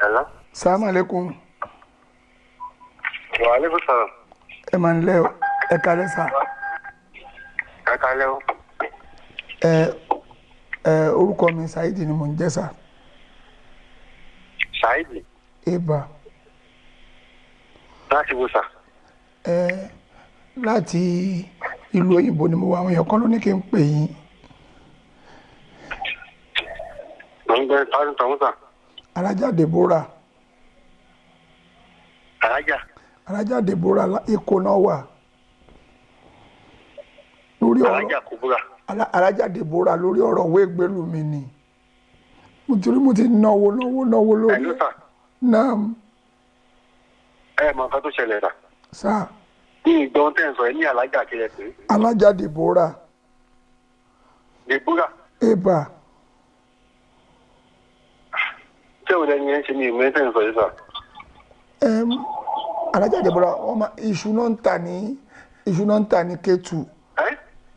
Hello. Salaam aleykum. Wa aleykum salaam. Ẹ máa ń lẹ́ o, ẹ kálẹ́ sà. Ẹ kálẹ́ o. Ẹ ẹ orúkọ mi Saheed ni mò ń jẹ́ sà. Saheed. Eba. Láti wo sà? Ẹ láti ìlú òyìnbó ni mo wà, àwọn èèyàn kan ló ní kí n pè yín. Mo ń gbé tọ́jú tọ́hún sà. Alájà Deborah. Alájà. Alájà Deborah Èkó náà wà. Lórí ọ̀rọ̀ Alájà Kubura. Alájà Deborah lórí ọ̀rọ̀ owó ìgbélú mi ni. Mo ti rí mo ti náwó náwó náwó lórí. Hello sà. Naam. Ẹ mọ nǹkan tó ṣẹlẹ̀ sà. Sà. Ní ìgbọ́n tẹ̀ ń sọ ẹ ní alájà kiri pé. Alájà Deborah. Deborah. Eba. Ṣé o lẹni yẹn ń ṣe ní ìmọ̀ tẹ̀ ń sọ yìí sà? Alájà Deborah, wọ́n máa iṣu náà ń tà ní iṣu náà ń tà ní Kétu.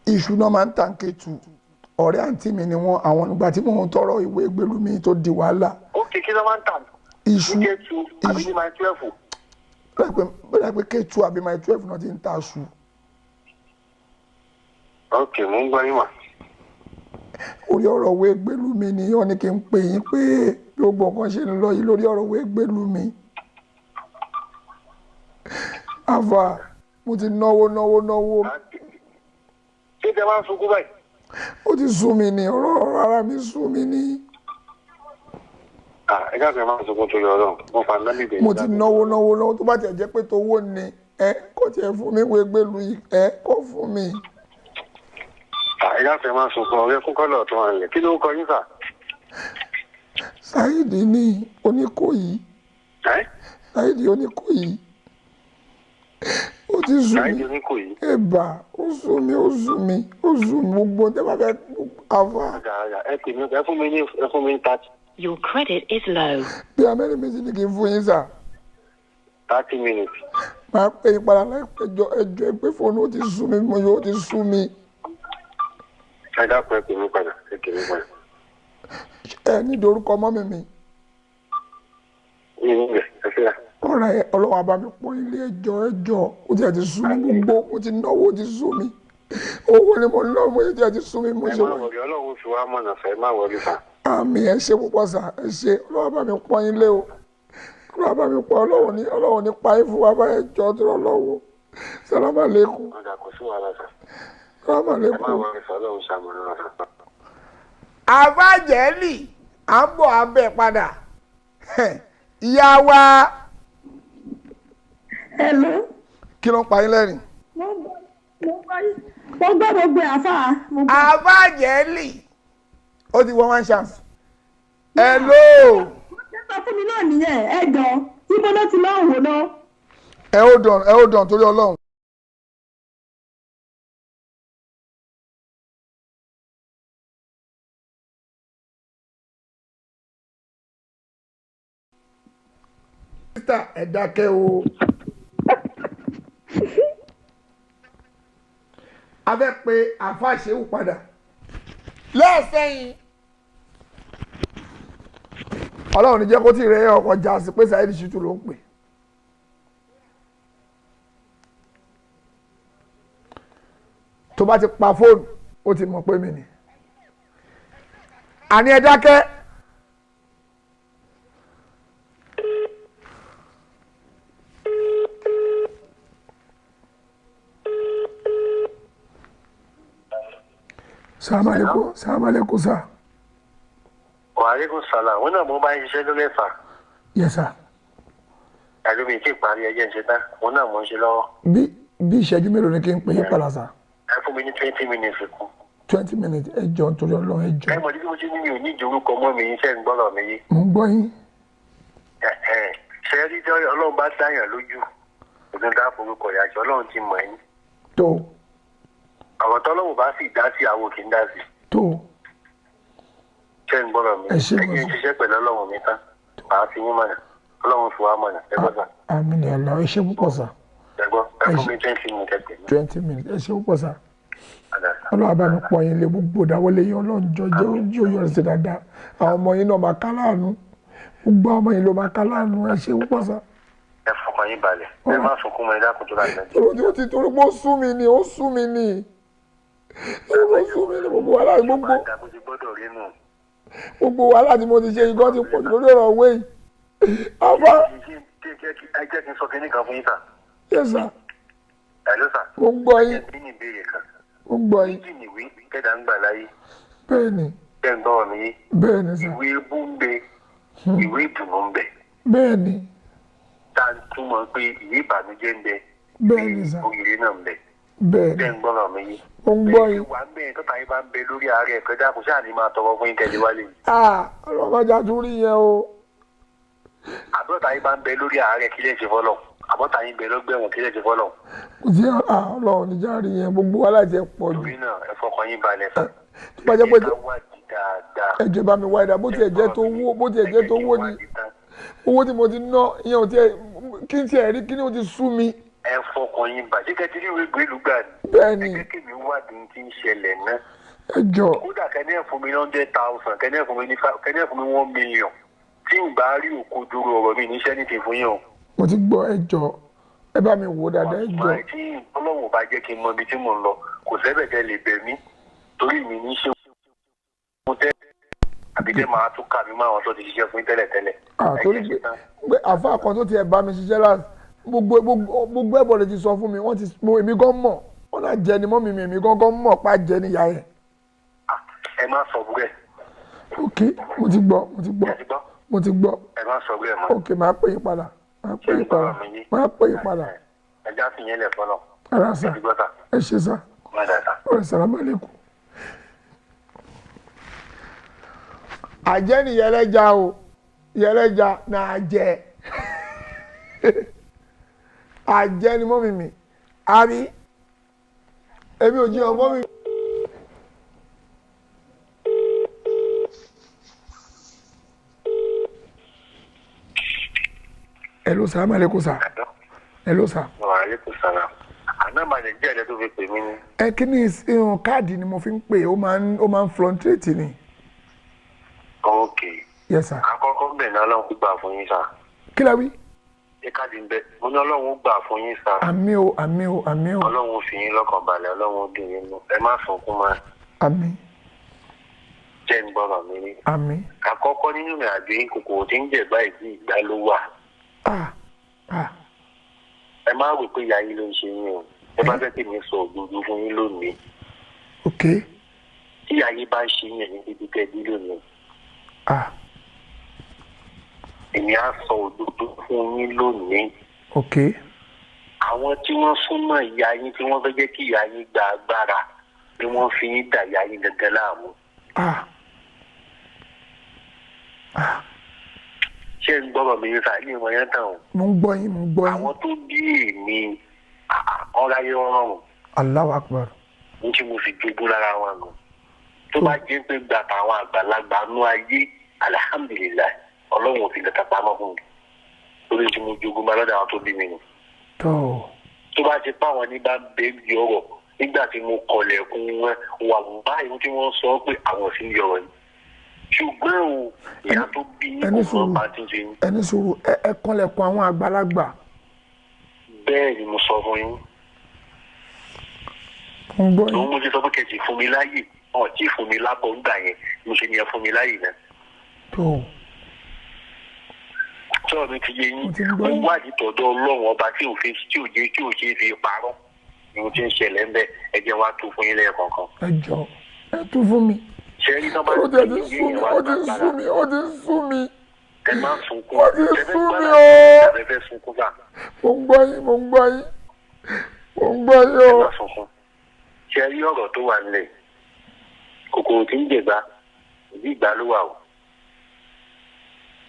Iṣu náà máa ń tà ní Kétu. Ọ̀rẹ́ àǹtí mi ni wọ́n, àwọn ìgbà tí mò ń tọrọ ìwé ìgbélú mi tó di wàhálà. Ó kì í kí ló máa ń tà? Iṣu. Ní Kétu àbí ní Mile 12? Bẹ́ẹ̀ pé Kétu àbí Mile 12 náà ti ń ta iṣu. Ok, mò ń gbọ́ yín mà. Orí ọ̀rọ̀ ìwé ìgbélú mi ni wọ́n ní kí n pè yín pé bí gbogbo nǹkan ṣe ń lọ yìí lórí ọ̀rọ̀ ìwé ìgbélú mi. Àfà, mo ti náwó náwó náwó. Ṣé tẹ máa ń sunkún báyìí? Ó ti sú mi ni, ọ̀rọ̀ ara mi sú mi ni. Ẹ káàkiri máa ń sunkún torí Ọlọ́run, mo fà náà níbẹ̀. Mo ti náwó náwó náwó, tó bá tiẹ̀ jẹ́ pé tówó ni ẹ kó tiẹ̀ fún mi ìwé ìgbélú yìí, ẹ kó fún mi. Ẹ káàkiri máa ń sunkún ọ̀rẹ́ fún kọ́lọ̀ tó wà nílẹ̀. Kí ló ń kọ yín sà? Saheed ní Oníkòyí. Ẹ́? Saheed Oníkòyí. Ó ti sú mi. Saheed Oníkòyí. Ẹ̀bà, ó sú mi, ó sú mi, ó sú mi, gbogbo tẹ́ bá fẹ́ àfà. Ẹ pè mí, ẹ fún mi ní ẹ fún mi ní 30. Your credit is low. Bí amẹ́rin méjì ni kì í fún yín sà. 30 minutes. Màá pè yín padà láìpẹ́ jọ ẹjọ́ ẹ pé fóònù ó ti sú mi, mo yóò ti sú mi. Ẹ dákun ẹ pè mí padà, ẹ pè mí padà. Ẹ ní ìdórúkọ mọ́ mi mi. Mi ò ní bẹ̀, ẹ fi ra. Ọ̀rẹ́ ẹ Ọlọ́run á bá mi pọ́n ilé ẹjọ́ ẹjọ́ ó ti ẹ̀ ti sú mi gbogbo, mo ti náwó ó ti sú mi. Owó ni mo ná, mo ti ẹ̀ ti sú mi mo Ẹ ṣe má wọ́n. wọrí, Ọlọ́run fi wá mọ̀nà fẹ́, má wọrí fà. Àmì ẹ ṣe púpọ̀ sà, ẹ ṣe Ọlọ́run á bá mi pọ́n ilé o. Ọlọ́run á bá mi pọ́n Ọlọ́run ní Ọlọ́run ní pa yín fún wa bá ẹjọ́ tó lọ lọ́wọ́. Sàlámà lẹ́kùn. Ọ̀dà kò sí wàhálà sà. Sàlámà Ẹ má lẹ́kùn. wọrí sà, Ọlọ́run ṣàmọ̀nà wa sà. Àfàjẹ́lì à ń bọ̀ abẹ́ padà. Ìyá wa. Hello. Kí ló ń pa yín lẹ́rìn? Mo gbọ́ gbogbo àfà. Àfàjẹ́lì ó ti wọ́n one chance. Hello. Wọ́n ṣe sọ fún mi náà nìyẹn, ẹ jọ tí mo ló ti lọ́ọ́ wò náà. Ẹ hold on, ẹ hold on torí Ọlọ́run. Sísítà ẹ dákẹ́ o. A fẹ́ pe àáfàá Ṣéwù padà lẹ́ẹ̀sẹ̀yìn. Ọlọ́run ní jẹ́ kó tí ì rẹ́ ọkọ̀ já sí pé Saheed Shittu ló ń pè. Tó bá ti pa fóònù, ó ti mọ̀ pé mi ni. Àní ẹ dákẹ́. Salaam alaikum, salaam alaikum sir. Wa alaikum salam. Òun náà mo bá ń ṣiṣẹ́ lórí ẹ̀fà. Yes sir. Àlọ́ mi ti parí ẹjẹ́ ń ṣe tán. Òun náà mo ń ṣe lọ́wọ́. Bí bí ìṣẹ́jú mélòó ni kí n pè é padà sà? Ẹ fún mi ní 20 minutes kù. 20 minutes, ẹ jọ̀ọ́ nítorí Ọlọ́run ẹ jọ̀ọ́. Ẹ mọ̀ ní bí mo ṣe ní mi ò ní ìdórúkọ mọ́ mi, iṣẹ́ ń gbọ́rọ̀ mi yé. Mo ń gbọ́ yín. Ṣé rí tí Ọlọ́run bá dáyàn lójú? Òun dá forúkọ ìyàjọ́ Ọlọ́run ti mọ̀ yín. Tó. Ọ̀rọ̀ tọ́lọ́run bá sì dá sí àwọn kì í dá sí. Tó. Ṣé ń gbọ́rọ̀ mi? Ẹ ṣé Ẹ jẹ́ ń ṣiṣẹ́ pẹ̀lú Ọlọ́run mi tán. Màá fi yín mọ̀nà. Ọlọ́run fi wá mọ̀nà. Ẹ gbọ́ sà. Àmín ya Allah, ẹ ṣé púpọ̀ sà. Ẹ gbọ́, ẹ fún mi 20 minutes ẹ pè mí. 20 minutes, ẹ ṣé púpọ̀ sà. Ọlọ́run bá mi pọ̀ yín lé gbogbo ìdáwọ́lé yín, Ọlọ́run jọ jẹ́ ojú yọrí sí dáadáa. Àwọn ọmọ yín náà máa ká láàánú. Gbogbo ọmọ yìí ló máa ká láàánú. Ẹ ṣe púpọ̀ sá. Ẹ fọkàn yín balẹ̀, ẹ má sunkún mọ́, ẹ dákun tó láti nàìjíríà. Torí ó ti torí pé ó sú mi ni, ó sú mi ni, ó sú mi ni. Gbogbo wàhálà, gbogbo Àdàbò ti gbọ́dọ̀ rí nù. gbogbo wàhálà tí mo ti ṣe ikọ́ ti pọ̀ jù lórí ọ̀rọ̀ òwe yìí. Àfa. Ẹ jẹ́ kí n sọ kinní kan fún yín sà. Yes sir. Ẹ ló sà. Mo ń gbọ́ yín. Ẹ ní ìbéèrè kan. Mo ń gbọ́ yín. Méjì nìwé kẹ́dà ń gbà láyé. Bẹ́ẹ̀ ni. Bẹ́ẹ̀ ń gbọ́ mi yé. Bẹ́ẹ̀ ni sà. Ìwé ebú ń bẹ, ìwé ìdùnnú ń bẹ. Bẹ́ẹ̀ ni. Tá a túmọ̀ pé ìwé ìbànújẹ́ ń bẹ. Bẹ́ẹ̀ ni sà. Òyìnbó náà ń bẹ. Bẹ́ẹ̀ ni. Bẹ́ẹ̀ ń gbọ́rọ̀ mi yé. Mo ń gbọ́ yín. Wà ń bẹ̀rẹ̀ tọ́ta yín bá ń bẹ lórí ààrẹ ẹ̀kọ́ dákun ṣáà ní máa tọrọ fún yín kẹ́lẹ́ wálé. Ah, ọlọ́mọdé àtúrí yẹn o. Àbọ̀tà yín bá ń bẹ lórí ààrẹ kí lè ṣe fọlọ́. Àbọ̀tà yín bẹ lọ́gbẹ̀wọ̀n kí lè ṣe fọlọ́. Kò sí Ọlọ́run níjà rí yẹn, gbogbo wa láti ẹ̀ pọ̀ jù. Torí náà ẹ fọkàn yín balẹ̀ fún. Tó bá jẹ́ pé Ẹ ká wádìí dáadáa. ẹ jọ̀ọ́ bá mi wá ìdá, bó tiẹ̀ jẹ́ tó wó, bó tiẹ̀ jẹ́ tó wó ni owó tí mo ti ná ìyẹn ò tiẹ̀ kí n tiẹ̀ rí kí ni ó ti sú mi. Ẹ fọkàn yín balẹ̀. Ṣé kẹ́tí ìwé ìgbélú gbà ní? Bẹ́ẹ̀ ni. Ẹ jẹ́ kí mi wádìí tí ń ṣẹlẹ̀ náà. Ẹ jọ̀ọ́. Kódà kẹ́ni ẹ̀ fún mi 100,000, kẹ́ni ẹ̀ fún mi ní 5, kẹ́ni ẹ̀ fún mi 1 million. Tí n bá rí òkodoro ọ̀rọ̀ mi níṣẹ́ ní ti fún yín o. Mo ti gbọ́, ẹ jọ̀ọ́, ẹ bá mi wò dáadáa, ẹ jọ̀ọ́. Tí Ọlọ́run bá jẹ́ kí n mọ ibi tí mò ń lọ, kò sẹ́bẹ̀ tẹ́ lè bẹ̀ mí torí mi ní ṣe mo tẹ́ àbí tẹ́ máa tún kà mí mọ́ àwọn tó ti ṣiṣẹ́ fún tẹ́lẹ̀ tẹ́lẹ̀. Torí pé àfa kan tó tiẹ̀ bá mi ṣiṣẹ́ láti gbogbo gbogbo ẹ̀bọ̀ lè ti sọ fún mi, wọ́n ti mo èmi gan mọ̀ wọ́n náà jẹ ni mọ́ mi, èmi gan gan mọ̀ pa jẹ níyà yẹn. Ẹ má sọ búrẹ́. Ok, mo ti gbọ́, mo ti gbọ́, mo ti gbọ́. Ẹ má sọ búrẹ́ mọ́. Ok, máa pè yín padà, máa pè yín padà, máa pè yín padà. Ẹ já fi yẹn lẹ̀ fọlọ́. Ara sà, ẹ ṣe sà. Ọ̀rẹ́, sàlámù aláìkùm. Àjẹ́ ni yẹlẹ́ja o, yẹlẹ́ja náà jẹ́ àjẹ́ ni mọ́mì mi, àbí èmi ò jiyàn mọ́mì. Hello, salaam aleykum sir. Hello sir. Wa aleykum salam. Àná màá lè jẹ́ ẹ̀rẹ́ tó fi pè mí ni. Ẹ kí ni káàdì ni mo fi ń pè, ó máa ń fluctuate ni. Ok. Yes sir. Àkọ́kọ́ bẹ̀ ní Ọlọ́run gbà fún yín sà. Kí la wí? Ṣé káàdì ń bẹ? Mo ní Ọlọ́run gbà fún yín sà. Àmín o, àmín o, àmín o. Ọlọ́run fi yín lọ́kàn balẹ̀, Ọlọ́run dùn yín nú. Ẹ má sunkún mọ́. Àmín. Jẹ́ ń gbọ́rọ̀ mi rí. Àmín. Àkọ́kọ́ nínú ìrìn àjò yín, kòkòrò tí ń jẹ̀ báyìí sí ìgbà ló wà. Ah ah. Ẹ má rò pé ìyá yín ló ń ṣe yín o. Ẹ bá fẹ́ kí mi sọ òdodo fún yín lónìí. Ok. Tí ìyá yín bá ń ṣe yín, ẹ̀yìn bíbí tẹ́ bí lónìí. Ah. Èmi á sọ òdodo fún yín lónìí. Ok. Àwọn tí wọ́n súnmọ́ ìyá yín tí wọ́n fẹ́ jẹ́ kí ìyá yín gba agbára ni wọ́n fi yín dà ìyá yín gangan láàmú. Ah. Ah. Ṣé ń gbọ́rọ̀ mi yín sá ní ìmọ̀ yẹn tán o? Mo ń gbọ́ yín, mo ń gbọ́ yín. Àwọn tó bí èmi ọ̀ráyé rọrùn. Allahu Akbar. Ní tí mo sì jogún lára wọn nù. Tó bá jẹ́ pé gbà táwọn àgbàlagbà nú ayé, alihamudulilayi, Ọlọ́run ò fi kàkà pamọ́ fún mi. Lórí tí mo jogún bá lọ́dọ̀ àwọn tó bí mi nù. Tó. Tó bá ti pa àwọn ní bá bẹ́ẹ̀ bí ọ̀rọ̀ nígbà tí mo kọlẹ̀kùn wọn wà báyìí tí wọ́n sọ pé àwọn sì ń yọrọ ni. Ṣùgbọ́n o, ìyá tó bí Ẹni kò sùúrù. mọ bá ti ń ṣe yín. Ẹni sùúrù, ẹ kànlẹ̀kùn àwọn àgbàlagbà. Bẹ́ẹ̀ ni mo sọ fún yín. Mo ń gbọ́ yín. Òun mo ti sọ pé kẹ̀sì fún mi láàyè, ọ̀ tí fún mi lábọ̀ ńgbà yẹn, mo ṣe ni ẹ fún mi láàyè náà. Tó. Sọ̀rọ̀ mi ti yé yín? Mo ti ń gbọ́ Mo yín. wádìí tọ̀dọ̀ Ọlọ́run ọba tí ò fi tí ò jẹ́ tí ò ṣe é fi parọ́ ni mo ti ń ṣẹlẹ̀ ńbẹ. Ẹ jẹ́ wá tó fún yín lẹ́ẹ̀kọ̀ọ̀kan. Ẹ jọ̀ọ́, ẹ tú fún mi. Ṣé rí tọ́ bá Ó ti sú mi, ó ti sú mi, ó ti sú mi. Ẹ má sunkún. Ó ti Ẹ fẹ́ sú mi gbọ́dọ̀ o. ẹ fẹ́ sunkún sà? Mo ń gbọ́ yín, mo ń gbọ́ yín, mo ń gbọ́ yín Ẹ o. má sunkún. Ṣé rí ọ̀rọ̀ tó wà nílẹ̀? Kòkòrò tí ń jẹ̀gbá, ìdí ìgbà ló wà o.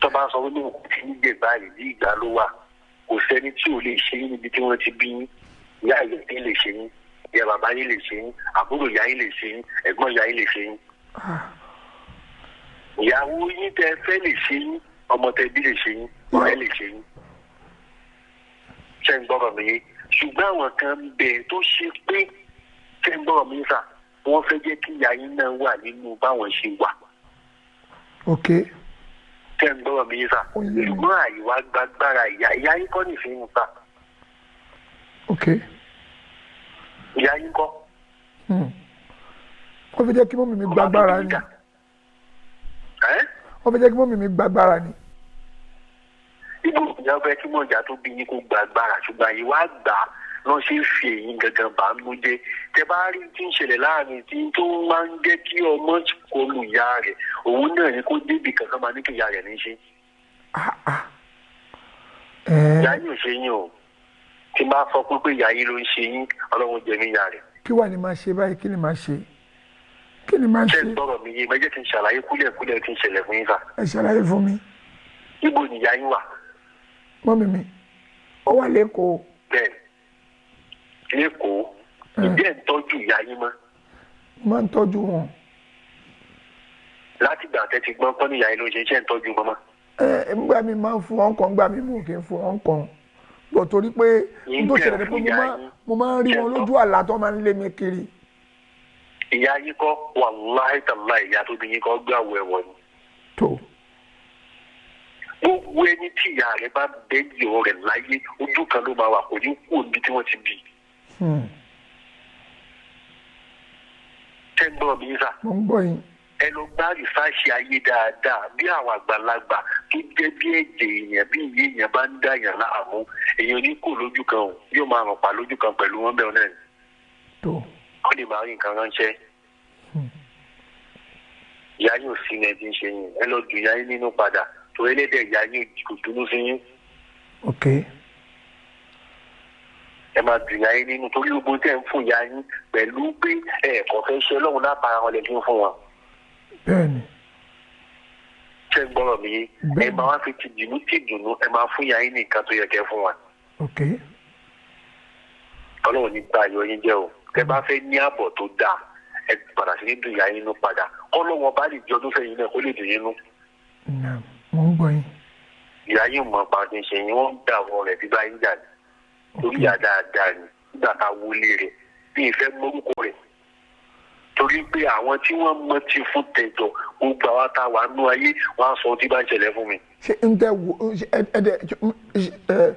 Tó bá sọ wípé kòkòrò tí ń jẹ̀gbá, ìdí ìgbà ló wà, kò sẹ́ni tí ò lè ṣe yín níbi tí wọ́n ti bí yín. Ìyá ìyá yín lè ṣe yín, ìyá bàbá yín lè ṣe yín, àbúrò ìyá yín lè ṣe yín, ẹ̀gbọ́n ìyá yín lè ṣe yín, ìyàwó yín tẹ́ fẹ́ lè ṣe yín, ọmọ tẹ́ bí lè ṣe yín, ọ̀rẹ́ lè ṣe yín. Ṣé ń gbọ́rọ̀ mi yé? Ṣùgbọ́n àwọn kan ń bẹ tó ṣe pé, ṣé ń gbọ́rọ̀ mi yé sà, wọ́n fẹ́ jẹ́ kí ìyá yín náà wà nínú báwọn ṣe wà. Ok. Tẹ́ ń gbọ́rọ̀ mi yé sà? Ó yé mi. Ṣùgbọ́n àyíwá gbàgbára ìyá yín kọ́ nìfín sà. Ok. Ìyá yín kọ́. Wọ́n fi jẹ́ kí mummy mi gbàgbára ni. Ẹ́. Wọ́n fi jẹ́ kí mummy mi gbàgbára ni. Ibo ìyá fẹ́ kí mọ̀jà tó bí yín kó gbàgbára, ṣùgbọ́n àyíwá gbà á lọ ṣe ń fi èyí gangan bá ń mú jẹ. Tẹ bá rí tí ń ṣẹlẹ̀ láàrin tí tó máa ń jẹ́ kí ọmọ kọlu ìyá rẹ̀, òun náà ni kó débì kankan máa ní kí ìyá rẹ̀ ní í ṣe. Ah ah, ẹ̀ẹ́. Ìyá yín ò ṣe yín o. Tí n bá sọ pé ìyá yín ló ń ṣe yín, Ọlọ́run jẹ mí ìyá rẹ̀. Kí wàá ní máa ṣe báyìí? Kí ni máa ṣe? Kí ni máa Ṣé ṣe? ń gbọ́rọ̀ mi yé? Ẹ jẹ́ kí n ṣàlàyé kúlẹ̀kúlẹ̀ tí ń ṣẹlẹ̀ fún yín sà. Ẹ ṣàlàyé fún mi. Ibo ni ìyá yín wà? Mummy mi, ó wà lẹ́kọ̀ọ́. Bẹ́ẹ̀, lẹ́kọ̀ọ́. Ìdí ẹ̀ ń tọ́jú ìyá yín mọ́? Mo máa ń tọ́jú wọn. Láti ìgbà tẹ́ ti gbọ́n pọ́n ní ìyá yín ló ń ṣe iṣẹ́, ń tọ́jú wọn mọ́? Ẹ ngbà mi máa ń fún wọn kan, ngbà mi mò kí ń fún wọn kan bọ̀, torí pé n tó ṣẹlẹ̀ ni pé mo máa ń rí wọn lójú àlá tó máa ń lé mi kiri. Ìyá yín kọ́, wàláhì tàláhì, ìyá tó bí yín kọ́ gbé àwọ̀ ẹ̀wọ̀ ni. Tó. Gbogbo ẹni tí ìyá rẹ̀ bá bẹ́ẹ̀ yọ rẹ̀ láyé, ojú kan ló máa wà, kò ní kú òbí tí wọ́n ti bí. Ṣé ń gbọ́ mi sà? Mo ń gbọ́ yín. Ẹ lọ gbá rìsáàṣì ayé dáadáa. Bí àwọn àgbàlagbà tó jẹ́ bí ẹ̀jẹ̀ èèyàn, bí ìyé èèyàn bá ń dá èèyàn láàmú, èèyàn ní kò lójú kan o, yóò máa ràn pa lójú kan pẹ̀lú wọn bẹ́ẹ̀ náà ni. Tó. Wọ́n lè máa rí nǹkan ránṣẹ́. Ìyá yóò sí ní ẹbí ń ṣe yín. Ẹ lọ dùn ìyá yín nínú padà, torí ẹlẹ́dẹ̀ ìyá yín kò dúró sí yín. Ok. Ẹ máa dùn ìyá yín nínú, torí gbogbo tẹ́ ń fún ìyá yín pẹ̀lú pé ẹ̀ẹ̀kan fẹ́ ṣe Ọlọ́run lápára wọn lè fi ń fún wọn. Bẹ́ẹ̀ ni. Ṣé ń gbọ́rọ̀ mi yé? Ẹ Bẹ́ẹ̀ni. máa wá fi ti dùnú ti dùnú, ẹ máa fún ìyá yín ní nǹkan tó yẹ kẹ́ fún wa. Ok. Ọlọ́run ní gba ayọ̀ yín jẹ́ o. Tẹ bá fẹ́ ní ààbọ̀ tó dáa, ẹ padà sí ní dùn ìyá yín nínú padà, kọ́lọ́wọ́n bá lè jọ ọdún fẹ́yìn náà kó lè dùn yín nú. Naam, mo ń gbọ́ yín. Ìyá yín mọ̀ pa ti ń ṣe yín. Wọ́n ń dà wọ́n rẹ̀ bí bá yín jà ní torí ìyá dáadáa ni. Nígbà tá a wọlé rẹ̀ bí ìfẹ́ mórúkọ rẹ̀, torí pé àwọn tí wọ́n mọ ti fún tẹ̀dọ̀, gbogbo àwa tá a wà nú ayé, wọ́n á sọ ohun tí bá ń ṣẹlẹ̀ fún mi. Ṣé n tẹ wo ṣe ẹ ẹ dẹ ẹ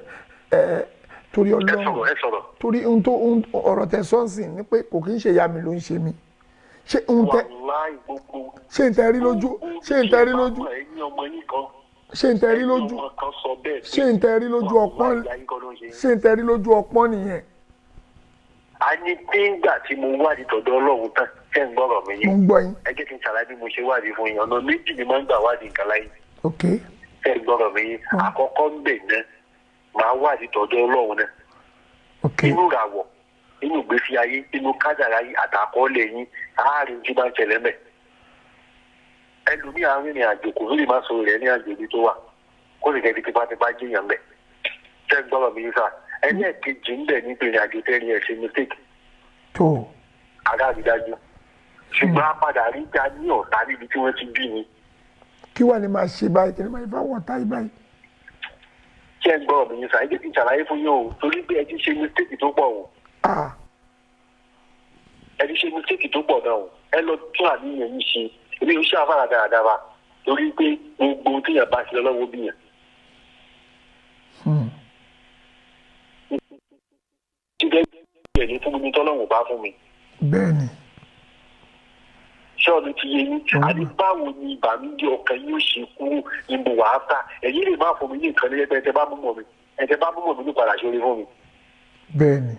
ẹ torí Ẹ Ọlọ́run. sọ̀rọ̀, ẹ sọ̀rọ̀. Torí ohun tó ọ̀rọ̀ tẹ sọ́ọ̀sì ni pé kò kí ń ṣe ìyá mi ló ń ṣe mí. Ṣé n tẹ Wàláì, gbogbo ṣé n tẹ rí lójú, ṣé n tẹ rí lójú, ẹ̀yin ọmọ yín kan ṣé n tẹ rí lójú, ẹ̀yin ọmọ kan sọ bẹ́ẹ̀ pé ṣé n tẹ rí lójú ọpọ́n, wàláì, ìyá yín kan ló ń ṣe yín. ṣé n tẹ rí lójú ọpọ́n nìyẹn? A ní pé ńgbà tí mo wádìí tọ̀dọ̀ Ọlọ́run tán, ṣé ń gbọ́rọ̀ mi Mo yé? ń gbọ́ yín. Ẹ jẹ́ kí n ṣàlàyé bí mo ṣe wádìí fún yín. Ọ̀nà méjì ni mo ń gbà wádìí nǹkan láyé. Ok. Ṣé ń gbọ́rọ̀ mi yé? Àkọ́kọ́ ń bẹ̀ náà, màá wádìí tọ̀dọ̀ Ọlọ́run náà. Ok. Inú ìràwọ̀, inú ìgbésí ayé, inú kádàrá yín àtàkọ́ọ́lẹ̀ yín, àárín tí bá ń ṣẹlẹ̀ mẹ́. Ẹlòmíì arìnrìn àjò kò lè má sọ rẹ̀ ní àjò ibi tó wà, kó lè jẹ́ tipátipá jìyàn mẹ́. Ṣé ń gbọ́rọ̀ mi yé sà? Ẹlẹ́ẹ̀kejì ń bẹ̀ níbi ìrìn àjò tẹ́rí ẹ̀ ṣe mistake. Tó. Adájúdájú, ṣùgbọ́n a padà rí ga ní ọ̀tá níbi tí wọ́n ti bí ni. Kí wàá ní máa ṣe báyìí? Kí ni máa ṣe fáwọn ọ̀tá yìí báyìí? Ṣé ẹ gbọ́ mi sà? Ẹ jẹ́ kí n ṣàlàyé fún yín o, torí pé ẹ ti ṣe mistake tó pọ̀ o. Ah. Ẹ ti ṣe mistake tó pọ̀ náà o. Ẹ lọ tún àníyàn yín ṣe. Èmi ò ṣe àfàrà dáradára, torí pé gbogbo ohun téèyàn bá ṣe lọ́wọ́ bí yàn. Jíjẹ́ ẹ̀ ní fún mi tọ́lọ́run bá fún mi. Bẹ́ẹ̀ ni. Ṣé ọ̀nà ti yé yín? Àní báwo ni ìbànújẹ́ ọkàn yóò ṣe kúrò ní mo wàá tà? Ẹ̀yin lè má fún mi ní nǹkan ní ẹgbẹ́ ẹ̀tẹ̀ bá mú mọ̀ mi, ẹ̀tẹ̀ bá mú mọ̀ mi ní padà ṣe orí fún mi. Bẹ́ẹ̀ ni.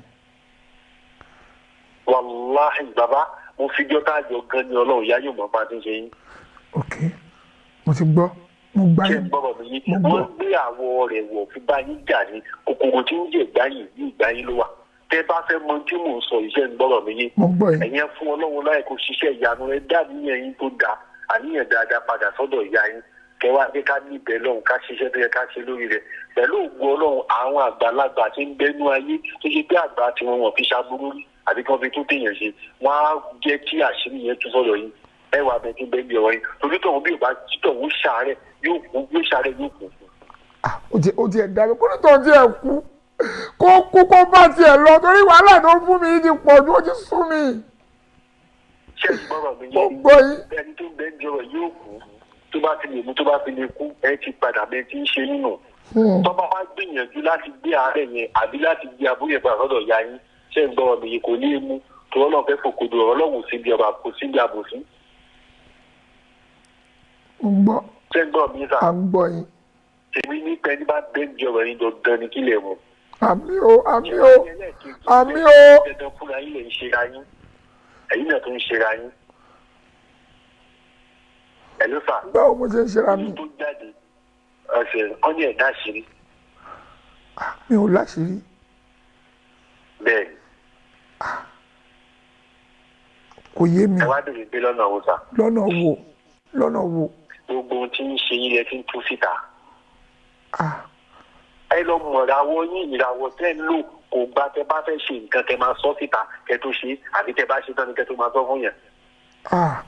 Wàláhì bàbá, mo fi jọ́ táàjọ gan ni Ọlọ́run ìyá yóò mọ̀ bá ti ń ṣe yín. Ok, mo ti gbọ́, mo gbá Ṣé yín. ń gbọ́rọ̀ mi yín? Mo gbọ́. Wọ́n gbé àwọ̀ rẹ̀ wọ̀ fi bá yín jà ní. Kòkòrò tí ń jẹ ìgbáyìn ní ìgbáyìn ló wà. Tẹ́ bá fẹ́ mọ tí mò ń sọ iṣẹ́, ń gbọ́rọ̀ mi yín? Mo gbọ́ yín. Ẹ̀yin ẹ fún Ọlọ́run láì kó ṣiṣẹ́ ìyanu. Ẹ dá àníyàn yín tó dáa, àníyàn dáadáa padà sọ́dọ̀ ìyá yín, kẹwàá pé ká níbẹ̀ lọ́hùn, ká ṣiṣẹ́ tó yẹ ká ṣe lórí rẹ̀ pẹ̀lú ògùn Ọlọ́run. Àwọn àgbàlagbà tí ń bẹnu ayé tó ṣe pé àgbà tí wọn wọ̀n fi ṣaburú rí àbí kí wọ́n fi tó téèyàn ṣe, wọ́n á jẹ́ kí àṣírí yẹn tú sọ́dọ̀ yín. Ẹ wà bẹ́ẹ̀ tí ń bẹ́ẹ̀ bí ọ̀rọ̀ yín, torí tọ̀hún bí ò bá títọ̀hún ṣàárẹ̀ yóò kú, yóò ṣàárẹ̀ yóò kú. Ah, ó ti ẹ̀ dá mi kó ní tòun tiẹ̀ kú, kó kú, kó bá tiẹ̀ lọ, torí wàhálà tó ń fún mi ti pọ̀ ju, ó ti sú mi. Ṣé ẹ gbọ́rọ̀ mi Mo yé? gbọ́ yín. Ẹni tó ń bẹ́ẹ̀ bí ọ̀rọ̀ yóò kú. Tó bá ti lè mú, tó bá fi lè kú, ẹ ti padà bẹ tí ń ṣe nínú. Tó bá wá gbìyànjú láti gbé àárẹ̀ yẹn àbí láti gbé abúlé yẹn padà sọ́dọ̀ ìyá yín, ṣé ń gbọ́ ọ̀bì yìí? Kò ní í mú tó Ọlọ́run fẹ́ fòkodò ọ̀rọ̀. Ọlọ́run sí ibi ọba, kò sí ibi àbòsí. Mo gbọ́. Ṣé ń gbọ́ mi sà? À ń gbọ́ yín. Tèmi ní pé ẹni bá bẹ́ẹ̀ jọ ọ̀rọ̀ yín, dandan ní kílẹ̀ mu. Àmín o, àmín o, àmín o. Dandan fúnra yín lè ń ṣera yín, ẹ̀yin náà tó ń ṣera yín. Ẹ̀ ló fà. Báwo mo ṣe ń ṣera mi? Tó jáde ọ̀sẹ̀ ọ́ní ẹ̀dá ṣírí. Mi ò láṣìírí. Bẹ́ẹ̀ ni. Kò yé mi. Ẹ wá bèrè pé lọ́nà wo sà? Lọ́nà wo, lọ́nà wo? Gbogbo ohun tí ń ṣe yín lẹ ti ń tú síta. Ah. Ẹ lọ mọ̀ ìràwọ̀ yín, ìràwọ̀ tẹ́ ń lò kò gba tẹ́ bá fẹ́ ṣe nǹkan tẹ́ máa sọ síta kẹ́ tó ṣe, àbí tẹ́ bá ṣe tán ni kẹ́ tó máa sọ fún yẹn. Ah.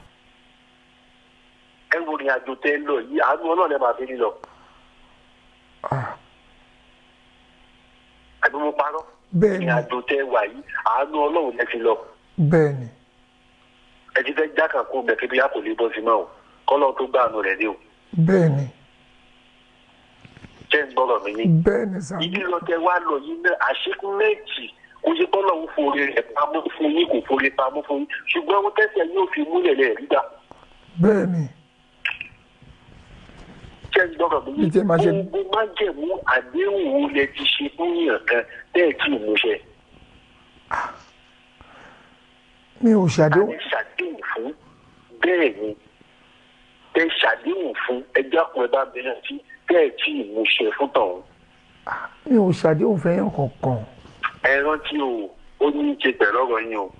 Ẹ wo ìrìn àjò tẹ́ ń lọ yìí, àánú Ọlọ́run ẹ máa fi lílọ. Ah. Àbí mo parọ́? Bẹ́ẹ̀ ni. Ìrìn àjò tẹ́ wà yìí, àánú Ọlọ́run ẹ fi lọ. Bẹ́ẹ̀ ni. Ẹ ti fẹ́ jákàn kó bẹ̀ kébí a kò lè bọ́ sí mọ́ o, kọ́lọ́ tó gbà àánú rẹ̀ dé o. Bẹ́ẹ̀ ni. Jẹ́ ń gbọ́rọ̀ mi ní. Bẹ́ẹ̀ ni sà. Ibi lọ tẹ wá lọ yìí náà, àṣekúnmẹ́ẹ̀tì kò ṣe bọ́lá ń forí rẹ̀ pamọ́ fún yín, kò forí pamọ́ fún yín, ṣùgbọ́n wọ́n tẹ̀sẹ̀ yóò fi múlẹ̀ lẹ̀ rí gbà. Bẹ́ẹ̀ ni. Jẹ́ ń gbọ́rọ̀ mi ní. Bí tí ẹ máa ṣe- Gbogbo májẹ̀mú àdéhùn wo lẹ ti ṣe fún yàn kan tẹ́ ẹ̀ tí ì múṣẹ? Mi ò ṣàdéhùn. Ẹ ṣàdéhùn fún, bẹ́ẹ̀ ni, tẹ́ ṣàdéhùn fún ẹjọ́ àpò ẹ bá bẹ̀rẹ̀ sí tẹ́ ẹ̀ tí ì múṣẹ fún tọ̀hún. Mi ò ṣàdéhùn fẹ́yàn kankan. Ẹ rántí o, ó ní í ṣe pẹ̀lú ọ̀rọ̀ yín o.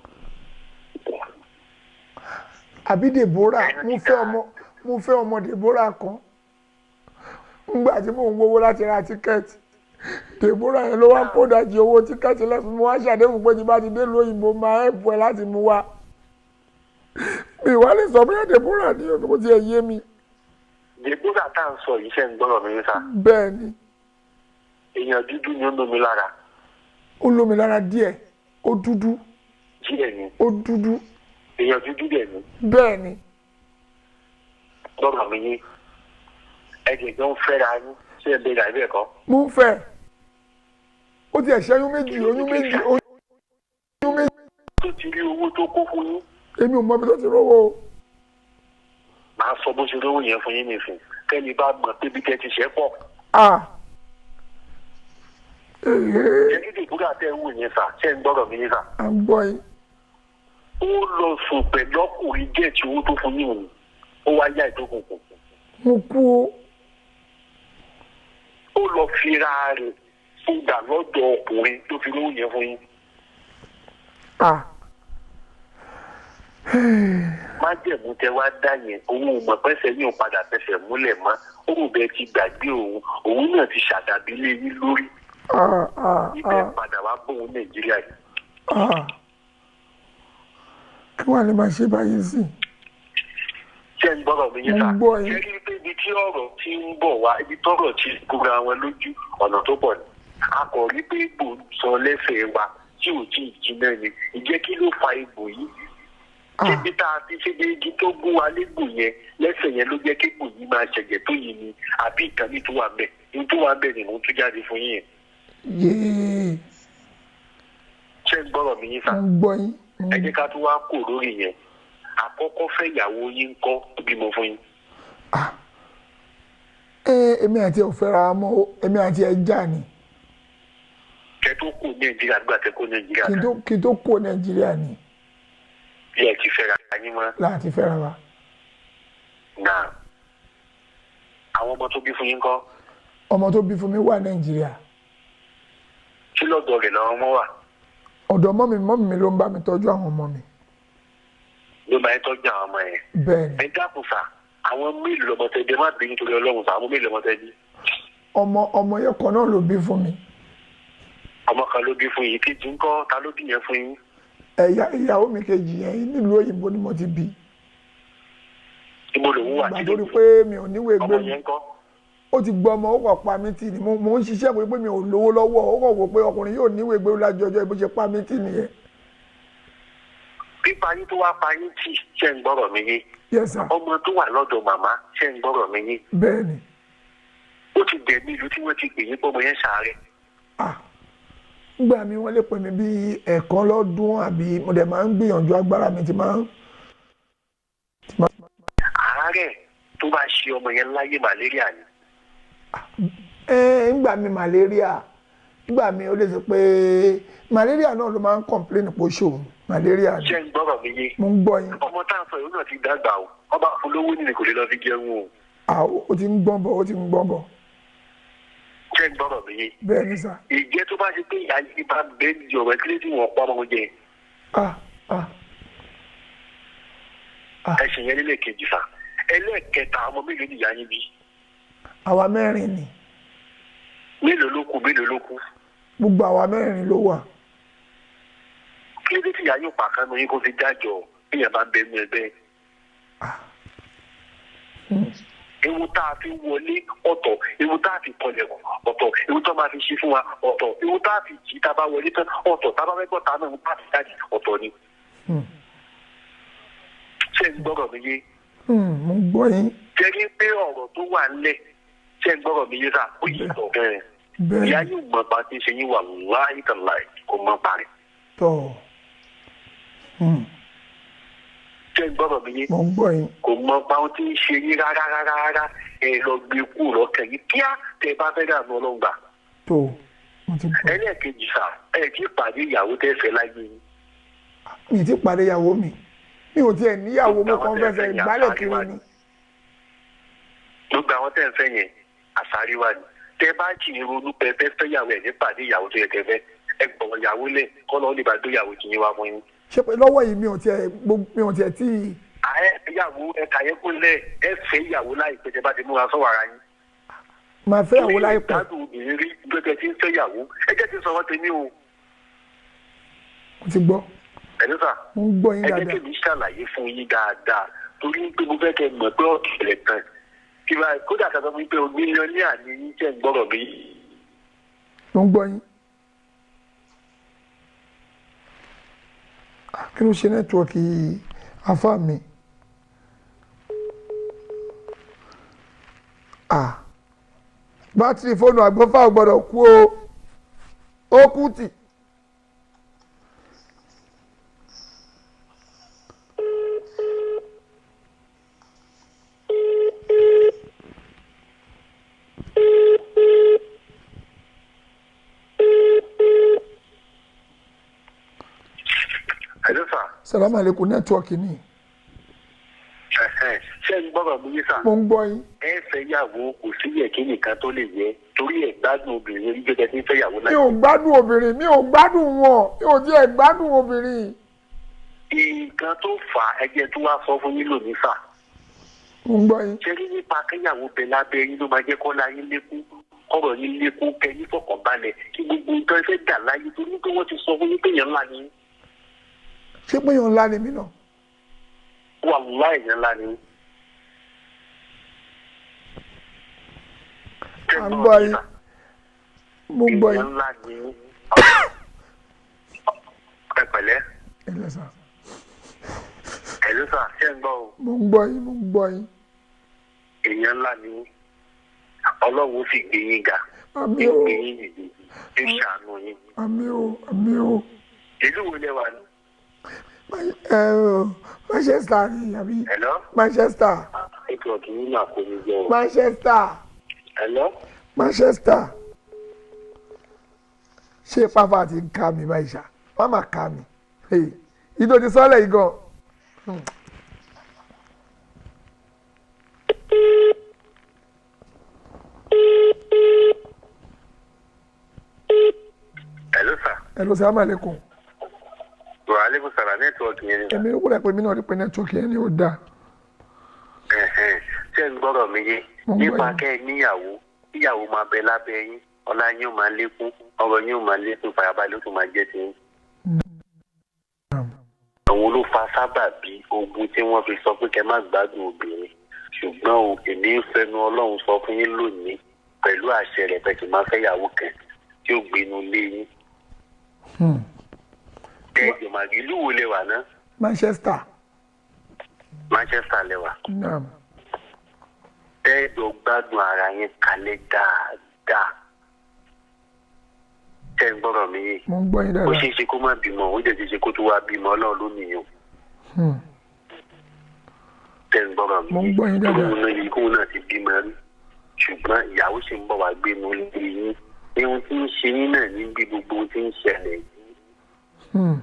Àbí Deborah, mo fẹ́ ọmọ Deborah kan ngbà tí mò ń wówó láti ra ticket. Deborah yẹn ló wá kó dájú owó ticket lẹ́fún mi. Wá ṣàdéhùn pé tí bá ti dé lóyìnbó, máa ẹ̀pù ẹ̀ láti mú wá. Mi wá lè sọ bóyá Deborah ni o, kò tiẹ̀ yé mi. Deborah tá à ń sọ yìí, ṣe ń gbọ́rọ̀ mi sá? Bẹ́ẹ̀ ni. Èèyàn dúdú ni, ó lómi lára. Ó lómi lára díẹ̀, ó dúdú. Díẹ̀ ni. Ó dúdú. Èèyàn dúdú dẹ̀ ni. Bẹ́ẹ̀ ni. Gbọ́rọ̀ mi yé, ẹ̀jẹ̀ tó ń fẹ́ra yín, ṣé ẹ bẹ̀rẹ̀ àbí ẹ̀kọ́? Mo ń fẹ́. Ó tiẹ̀ ṣẹ́yún méjì, oyún méjì, oyún méjì. Tó ti rí owó tó kó fún yín? Èmi ò mọ ibi tó ti rówó o. Màá sọ bó ṣe rówó yẹn fún yín nìsín, kẹ́ni bá mọ̀ pé bí tẹ́ ti ṣẹ́ pọ̀. Ah, ee. Ṣé Deborah tẹ́ ń wù yẹn sà, ṣé ń gbọ́rọ̀ mi yín sà? À ń gbọ́ yín. Ó lọ sùn pẹ̀lú ọkùnrin díẹ̀ tí owó tó fún yín òun, ó wá yá ìdókòkò. Mo kú o. Ó lọ fira rẹ̀ fúgbà lọ́dọ̀ ọkùnrin tó fi rówó yẹn fún yín. Ah. Májẹ̀mú tẹ wá dá yẹn, òun ò mọ̀ pẹ́sẹ̀ yín ò padà fẹsẹ̀ múlẹ̀ mọ́. Ó rò bẹ́ẹ̀ ti gbàgbé òun, òun náà ti ṣàdàbí lé yín lórí. Ah, ah. Ibẹ̀ Ah. padà wá bóun Nàìjíríà yìí. Ah, kí wàá lè máa ṣe báyìí sí? Ṣé ń gbọ́dọ̀ mi yín Mo sà? ń gbọ́ yín. Ṣé rí pé ibi tí ọ̀rọ̀ ti ń bọ̀ wá, ibi tọ́rọ̀ ti kóra wọn lójú, ọ̀nà tó bọ̀ ni a kò rí pé egbò ń sọ lẹ́sẹ̀ wa tí ò tí ì jiná ni. Ìjẹ́ kí ló fa egbò yìí? Ah. Ṣébi tá a ti ṣe bí igi tó gún wa légbò yẹn lẹ́sẹ̀ yẹn ló jẹ́ kégbò yìí máa ṣẹ̀jẹ̀ tó yìí ni, àbí ìkànnì tó wà bẹ́ẹ̀ ní tó wà bẹ́ẹ̀ ni mò ń tú jáde fún yín yẹn? Yéé. Ṣé ń gbọ́dọ̀ mi yín sà? Mo ń gbọ́ yín. Ẹ jẹ́ ká tún wá kò lórí yẹn. Àkọ́kọ́ fẹ́ ìyàwó yín ń kọ́, tó bímọ fún yín? Ah, ẹ èmi àti ẹ ò fẹ́ra wa mọ́ o. Èmi àti ẹ já ni. Kẹ́ tó kù Nàìjíríà, gbà tẹ́ kó Nàìjíríà? Kí n tó kó Nàìjíríà ni. Bí ẹ ti fẹ́ra yín mọ́? Láti fẹ́ra wa. Náà, àwọn ọmọ tó bí fún yín kọ́? Ọmọ tó bí fún mi wà Nàìjíríà. Kí lọ́dọ̀ rẹ̀ làwọn ọmọ wà? Ọ̀dọ̀ mọ́mì mi ló ń bá mi tọ́jú àwọn ọmọ mi. Ló máa ń tọ́jú àwọn ọmọ yẹn? Bẹ́ẹ̀ ni. Ẹ dákun sà, àwọn mélòó lọmọ tẹ bí? Ẹ má bínú torí Ọlọ́run sà, àwọn mélòó lọmọ tẹ bí? Ọmọ yẹn kan náà ló bí fún mi. Ọmọ kan ló bí fún yín. Kejì ńkọ́? Ta ló bí yẹn fún yín? Ẹ̀yà ìyàwó mi kejì yẹn, nílùú òyìnbó ni mo ti bí. Ibo lòun wà? Ìgbà tó rí pé mi ò níwèé Ọmọ gbé mi. yẹn ńkọ́? Ó ti gbọ́ ọmọ, ó kàn pa mí tì ní. Mo ń ṣiṣẹ́ pé mi ò lówó lọ́wọ́, ó kàn wò pé ọkùnrin yóò níwèé gbé lájọ ọjọ́, bó ṣe pa mí tì nìyẹn. Pípa yín tó wá pa yín tì, ṣe ń gbọ́rọ̀ mi yé? Yes sir. Ọmọ tó wà lọ́dọ̀ màmá, ṣe ń gbọ́rọ̀ mi yé? Bẹ́ẹ̀ ni. Ó ti dẹ̀mí ìlú tí wọ́n ti pè yín pọ́mọ yẹn ṣàárẹ̀. Ah, ngbà mi wọ́n lè pè mí bí ẹ̀ẹ̀kan lọ́dún, àbí mo dẹ̀ máa ń gbìyànjú agbára mi ti máa ń. Àárẹ̀ tó bá ṣe ọmọ yẹn láyé, malaria ni? Ẹ ngbà mi malaria, ngbà mi ó lè sọ pé malaria náà ló máa ń complain pé ó ṣòun malaria ni. Ṣé ń gbọ́rọ̀ mi yé? Mo ń gbọ́ yín. Ọmọ tá à ń sọ yìí náà ti dàgbà o, ọba olówó nìyẹn kò lè lọ fi jẹun o. Ah, ó ti ń gbọ́n bọ̀, ó ti ń gbọ́n bọ̀. Ṣé ń gbọ́rọ̀ mi yé? Bẹ́ẹ̀ ni sà. Ìjẹ́ tó bá ṣe pé ìyá yìí bá bẹ́ẹ̀ di ọ̀rọ̀ kílé tí wọ́n pa ọmọ jẹ? Ah ah. Ẹ̀sìn yẹn nílẹ̀ kejì sà. Ẹlẹ́ẹ̀kẹta, ọmọ mélòó ni ìyá yín bí? Àwa mẹ́rin ni. Mélòó ló kù? Mélòó ló kù? Gbogbo àwa mẹ́rin ló wà. Kí ló dé tí ìyá yóò pàkánù yín kó fi dájọ́ bí ìyá bá bẹ mú ẹgbẹ́? Ewu tá a fi wọlé ọ̀tọ̀, ewu tá a fi kọlẹ̀kùn ọ̀tọ̀, ewu tó máa fi ṣe fún wa ọ̀tọ̀, ewu tá a fi jí tá a bá wọlé tán ọ̀tọ̀, tá a bá fẹ́ gbọ́ ta náà, ewu tá a fi jáde ọ̀tọ̀ ni. Ṣé ń gbọ́rọ̀ mi yé? Mo ń gbọ́ yín. Jẹ́ pé ọ̀rọ̀ tó wà ńlẹ̀, ṣé ń gbọ́rọ̀ mi yé sá? Ó yìí tọ̀ bẹ́ẹ̀. Bẹ́ẹ̀. Ìyá yóò mọ bá ti ṣe yín, wà láì tàláì, kò mọ parí. Tọ̀. Ṣé ń gbọ́rọ̀ mi yé? Mo ń gbọ́ yín. Kò mọ bá wọn ti ń ṣe yín rárá rárá rárá. Ẹ lọ gbé kú lọ́kàn yín kíá tẹ bá fẹ́ dànù ọlọ́ngbà. Tó, mo ti gbọ́. Ẹlẹ́ẹ̀kejì sà, ẹ ti pàdé ìyàwó tẹ́ fẹ́ láyé yín? Mi ti pàdé ìyàwó mi, mi ò tiẹ̀ níyàwó, mo kàn fẹsẹ̀ ìgbálẹ̀ kiri ni. Gbogbo àwọn tẹ́ ń fẹ́ yẹn, àsárí wa ni. Tẹ́ bá jì ní ronú pé fẹ́ fẹ́ yàwó, ẹ̀ ní pàdé ìyàwó tó yẹ kẹ́ fẹ́. Ẹ gbọ̀wọ̀ ìyàwó lẹ̀ kọ́ lọ́ọ́ lè bá gbé ìyàwó tì yín wá fún yín. Ṣé pé lọ́wọ́ yìí mi ò tiẹ̀ mi ò tiẹ̀ tí ì. Ààrẹ ìyàwó ẹ̀ka yẹn kún lẹ̀, ẹ fẹ́ ìyàwó láìpẹ́ tẹ́ bá ti múra sọ́wọ́ ara yín. Màá fẹ́ ìyàwó láìpẹ́. Ìgbádùn obìnrin rí gbẹgbẹ tí ń fẹ́ ìyàwó, ẹ jẹ́ ti sọ̀rọ̀ tèmi o. Mo ti gbọ́. Ẹ̀lú sà. Mo ń gbọ́ yín Ẹ jẹ́ dáadáa. kí mi ṣàlàyé fún yín dáadáa, torí pé mo fẹ́ kẹ́ mọ̀ pé ọ̀kẹ́rẹ̀ tán kí wàá kódà kan sọ fún mi pé mílíọ̀nìà ni yín, jẹ́ ń gbọ́rọ̀ mi? Mo ń gbọ́ yín. Ah, kí ló ṣe network afá mi? Ah, bátìrì fóònù àgbọ̀fà ò gbọ́dọ̀ kú o, ó kú tì. Ẹ̀lú sà. Salamu aleykum, network ni. Ṣé ń gbọ́rọ̀ mi yín sà? Mo ń gbọ́ yín. Ẹ fẹ́ yàwó, kò sí yẹ kí nìkan tó lè yẹ, torí ẹ gbádùn obìnrin rí gbẹgbẹ tí ń fẹ́ yàwó Mi láyé. ò gbádùn obìnrin, mi ò gbádùn wọn, mi ò tiẹ̀ gbádùn obìnrin. Nǹkan tó fà á, ẹjẹ tó wá sọ fún yín lónìí sà. Mo ń gbọ́ yín. Ṣé rí nípa kéyàwó bẹ lábẹ́ yín ló máa jẹ́ kọ́lá yín lékún, kọ́rọ̀ yín lékún, kẹ́ ní fọkànbalẹ̀, kí gbogbo nǹkan ẹ fẹ́ dà láyé, torí pé wọ́n ti sọ fún yín pé èèyàn ńlá ni yín. Ṣé pé èèyàn ńlá ni mí náà? Wàláhì, èèyàn ńlá ni yín. À ń gbọ́ yín. Mo ń gbọ́ Èèyàn yín. ńlá ni yín. Ẹ pẹ̀lẹ́. Ẹ lẹ sà. Ẹ̀lú sà, ṣé ń gbọ́ o? Mo ń gbọ́ yín, mo ń gbọ́ yín. Èèyàn ńlá ni yín. Ọlọ́run ó sì gbé yín ga. Àmín Yóò o. gbé yín dìde, yóò ṣàánú yín. Àmín o, àmín o. Ìlú wo lẹ wà ní? Ẹ o, Manchester ni àbí? Hello? Manchester. Nẹ́tíwọ̀kì yín náà kò ní jẹ o. Manchester. Hello? Manchester. Ṣé pápá ti ń ká mi báyìí ṣá? Má má ká mi. Ìdó ti sọ́lẹ̀ yìí gan. Hello sir. Hello, salaam alaikum. Wa alaikum salam, nẹ́tíwọ̀kì yẹn ni. Èmi ló kúrẹ̀ pé mi náà rí pé nẹ́tíwọ̀kì yẹn ni ó dáa. Ẹ̀hẹ̀n. Ṣé ń gbọ́rọ̀ mi yé? Mo ń gbọ́ Nípa yín. kẹ́ ẹ níyàwó, níyàwó máa bẹ lábẹ́ yín, ọlá yín ó máa lékún, ọrọ̀ yín ó máa lékún, ìfàyàbalẹ̀ ó tún máa jẹ́ tiyín. Àwọn ló fa sábàbí ogun tí wọ́n fi sọ pé kẹ́ má gbádùn obìnrin. Ṣùgbọ́n o, èmi ń fẹnu Ọlọ́run sọ fún yín lónìí pẹ̀lú àṣẹ rẹ̀ pẹ̀ tí máa fẹ́ yàwó kan tí ó gbénu lé yín. Kẹ́ẹ̀jọ̀ máa ìlú wo lẹ wà náà? Manchester. Manchester lẹ́wà. Naam. Tẹ́ẹ̀dọ̀ gbádùn ara yín kalẹ̀ dáadáa. Tẹ́ ń gbọ́rọ̀ mi yìí. Mo ń gbọ́ yín Ó dáadáa. ṣeé ṣe kó má bímọ, ó dẹ̀ ṣeé ṣe kó tó wá bímọ, Ọlọ́run ló nìyẹn. Tẹ́ ń gbọ́rọ̀ mi Mo ń gbọ́ yín dáadáa. Kóun náà yìí, kóun náà ti bímọ rí. Ṣùgbọ́n ìyàwó sì ń bọ̀ wá gbénu lé yín. Ihun tí ń ṣe yín náà ní bí gbogbo ohun tí ń ṣẹlẹ̀ yìí.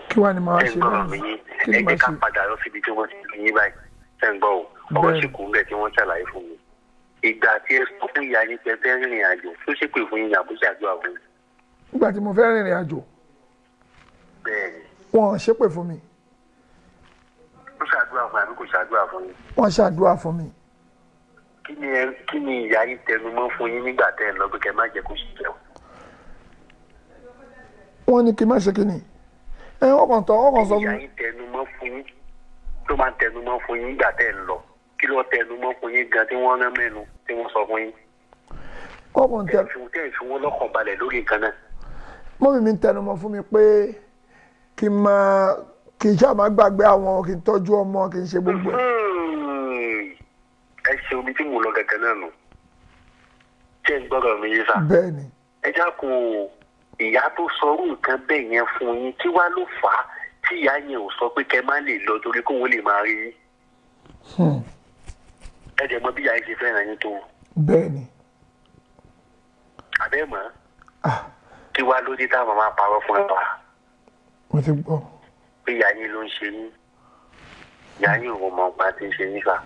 Kí wàá ní màá Tẹ́ ń ṣe gbọ́rọ̀ báyìí? mi yín. Kí ni Ẹ màá jẹ́ ká ṣe? padà lọ síbi tí wọ́n ti lù yín báyìí. Tẹ́ ń gbọ́ o. Ọ̀rọ̀ Bẹ́ẹ̀ni. sì kù ń bẹ̀ tí wọ́n ṣàlàyé fún mi. Ìgbà tí ẹ sọ fún ìyá yín pé ẹ fẹ́ rìnrìn àjò, tó ṣépè fún yín àbó ṣàdúrà fún yín? Nígbà tí mo fẹ́ rìnrìn àjò, Bẹ́ẹ̀ni. wọ́n ṣépè fún mi. Ó ṣàdúrà fún yín àbí kò ṣàdúrà fún yín? Wọ́n ṣàdúrà fún mi. Kí ni ìyá yín tẹnu mọ́ fún yín nígbà tẹ́ ẹ lọ pé kẹ́ má jẹ́ kó ṣiṣẹ́ o? Wọ́n ní kí n má ṣe kíni. Ẹ ọkàn tán, ọkàn sọ fún Ìyá mi. yín tẹnu mọ́ fún yín, tó máa ń tẹnu mọ́ fún yín nígbà tẹ́ ẹ lọ, kí ló tẹnu mọ́ fún yín gan tí wọ́n rán mẹ́nu tí wọ́n sọ fún yín? Ọkàn tẹ Tẹ́ ẹ fi wọ́n lọ́kàn balẹ̀ lórí nǹkan náà. Mọ́mì mi ń tẹnu mọ́ fún mi pé kí n máa kí n ṣáà má gbàgbé àwọn, kí n tọ́jú ọmọ, kí n ṣe gbogbo ẹ̀. Ẹ ṣe omi tí mò ń lọ gẹ́gẹ́ náà nù. Ṣé ń gbọ́dọ̀ mi yé sá? Bẹ́ẹ̀ ni. Ẹ jákun ìyá tó sọrú nǹkan bẹ́ẹ̀ yẹn fún yín, kí wá ló fà á tí ìyá yẹn ò sọ pé kẹ́ má lè lọ torí kóun lè máa rí yín? Ẹ dẹ̀ mọ̀ bí ìyá yín ṣe fẹ́ràn yín tó. Bẹ́ẹ̀ ni. Àbẹ́ mọ̀, kí wá ló dé táwọn máa parọ́ fún ẹ wá Mo ti gbọ́. pé ìyá yín ló ń ṣe yín? Ìyá yín ò mọ̀ nípa tí ń ṣe yín sà.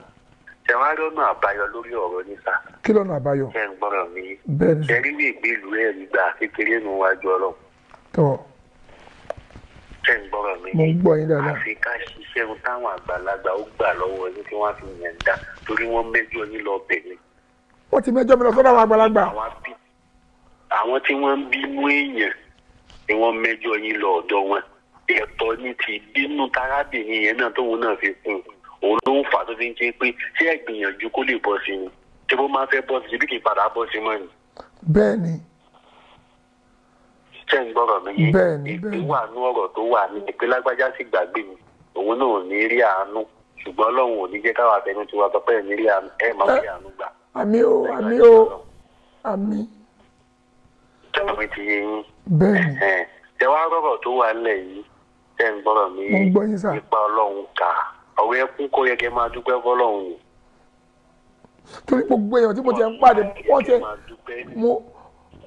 Ṣé wàá lọ́nà àbáyọ lórí ọ̀rọ̀ yín sà? Kí lọ́nà àbáyọ? Ṣé ń gbọ́dọ̀ mi? Bẹ́ẹ̀ ni. Ṣé rí ìwé ìlú ẹ̀rí gbà kékeré nù wájú Ọlọ́run? Tọ́. Ṣé ń gbọ́dọ̀ mi? Mo ń gbọ́ yín dáadáa. Àfi ká ṣiṣẹ́ ohun táwọn àgbàlagbà ó gbà lọ́wọ́ yín tí wọ́n fi yàn dá, torí wọ́n mẹ́jọ yín lọ bẹ̀rẹ̀. Wọ́n ti mẹ́jọ mi lọ sọ́dọ̀ àwọn àgbàlagbà. Àwọn tí wọ́n ń bínú èèyàn ni wọ́n mẹ́jọ yín lọ ọ̀dọ̀ wọn. Ẹ̀tọ́ ní ti bínú tarábìnrin yẹn náà tóun náà fi kún un, òun ló ń fà tó fi ń ṣe pé ṣé ẹ gbìyànjú kó lè bọ́ sí ni? Ṣé bó máa fẹ́ bọ́ sí bí kì í padà bọ́ sí mọ́ ni? Bẹ́ẹ̀ ni. Ṣé ń gbọ́rọ̀ mi yé? Bẹ́ẹ̀ ni, Ìpín bẹ́ẹ̀ ni. wà ní ọ̀rọ̀ tó wà ní ìpín lágbájá sì gbàgbé mi, òun náà ò ní rí àánú, ṣùgbọ́n Ọlọ́run ò ní jẹ́ káwa abẹnú tiwa sọ pé ẹ̀ ní rí àánú, ẹ̀ máa rí àánú gbà. Àmín o, àmín o, àmín. Tẹ́wọ̀n mi ti yé yín. Bẹ́ẹ̀ ni. Ṣé wàá rọ̀rọ̀ tó wà nílẹ̀ yìí? Ṣé ń gbọ́rọ̀ mi Mo ń gbọ́ yín sà. Nípa Ọlọ́run kà ọ̀rọ̀ ẹkún kó yẹ kẹ́ máa dúpẹ́ fọlọ́run. Torí gbogbo èèyàn tí mo ti ń pàdé, wọ́n ti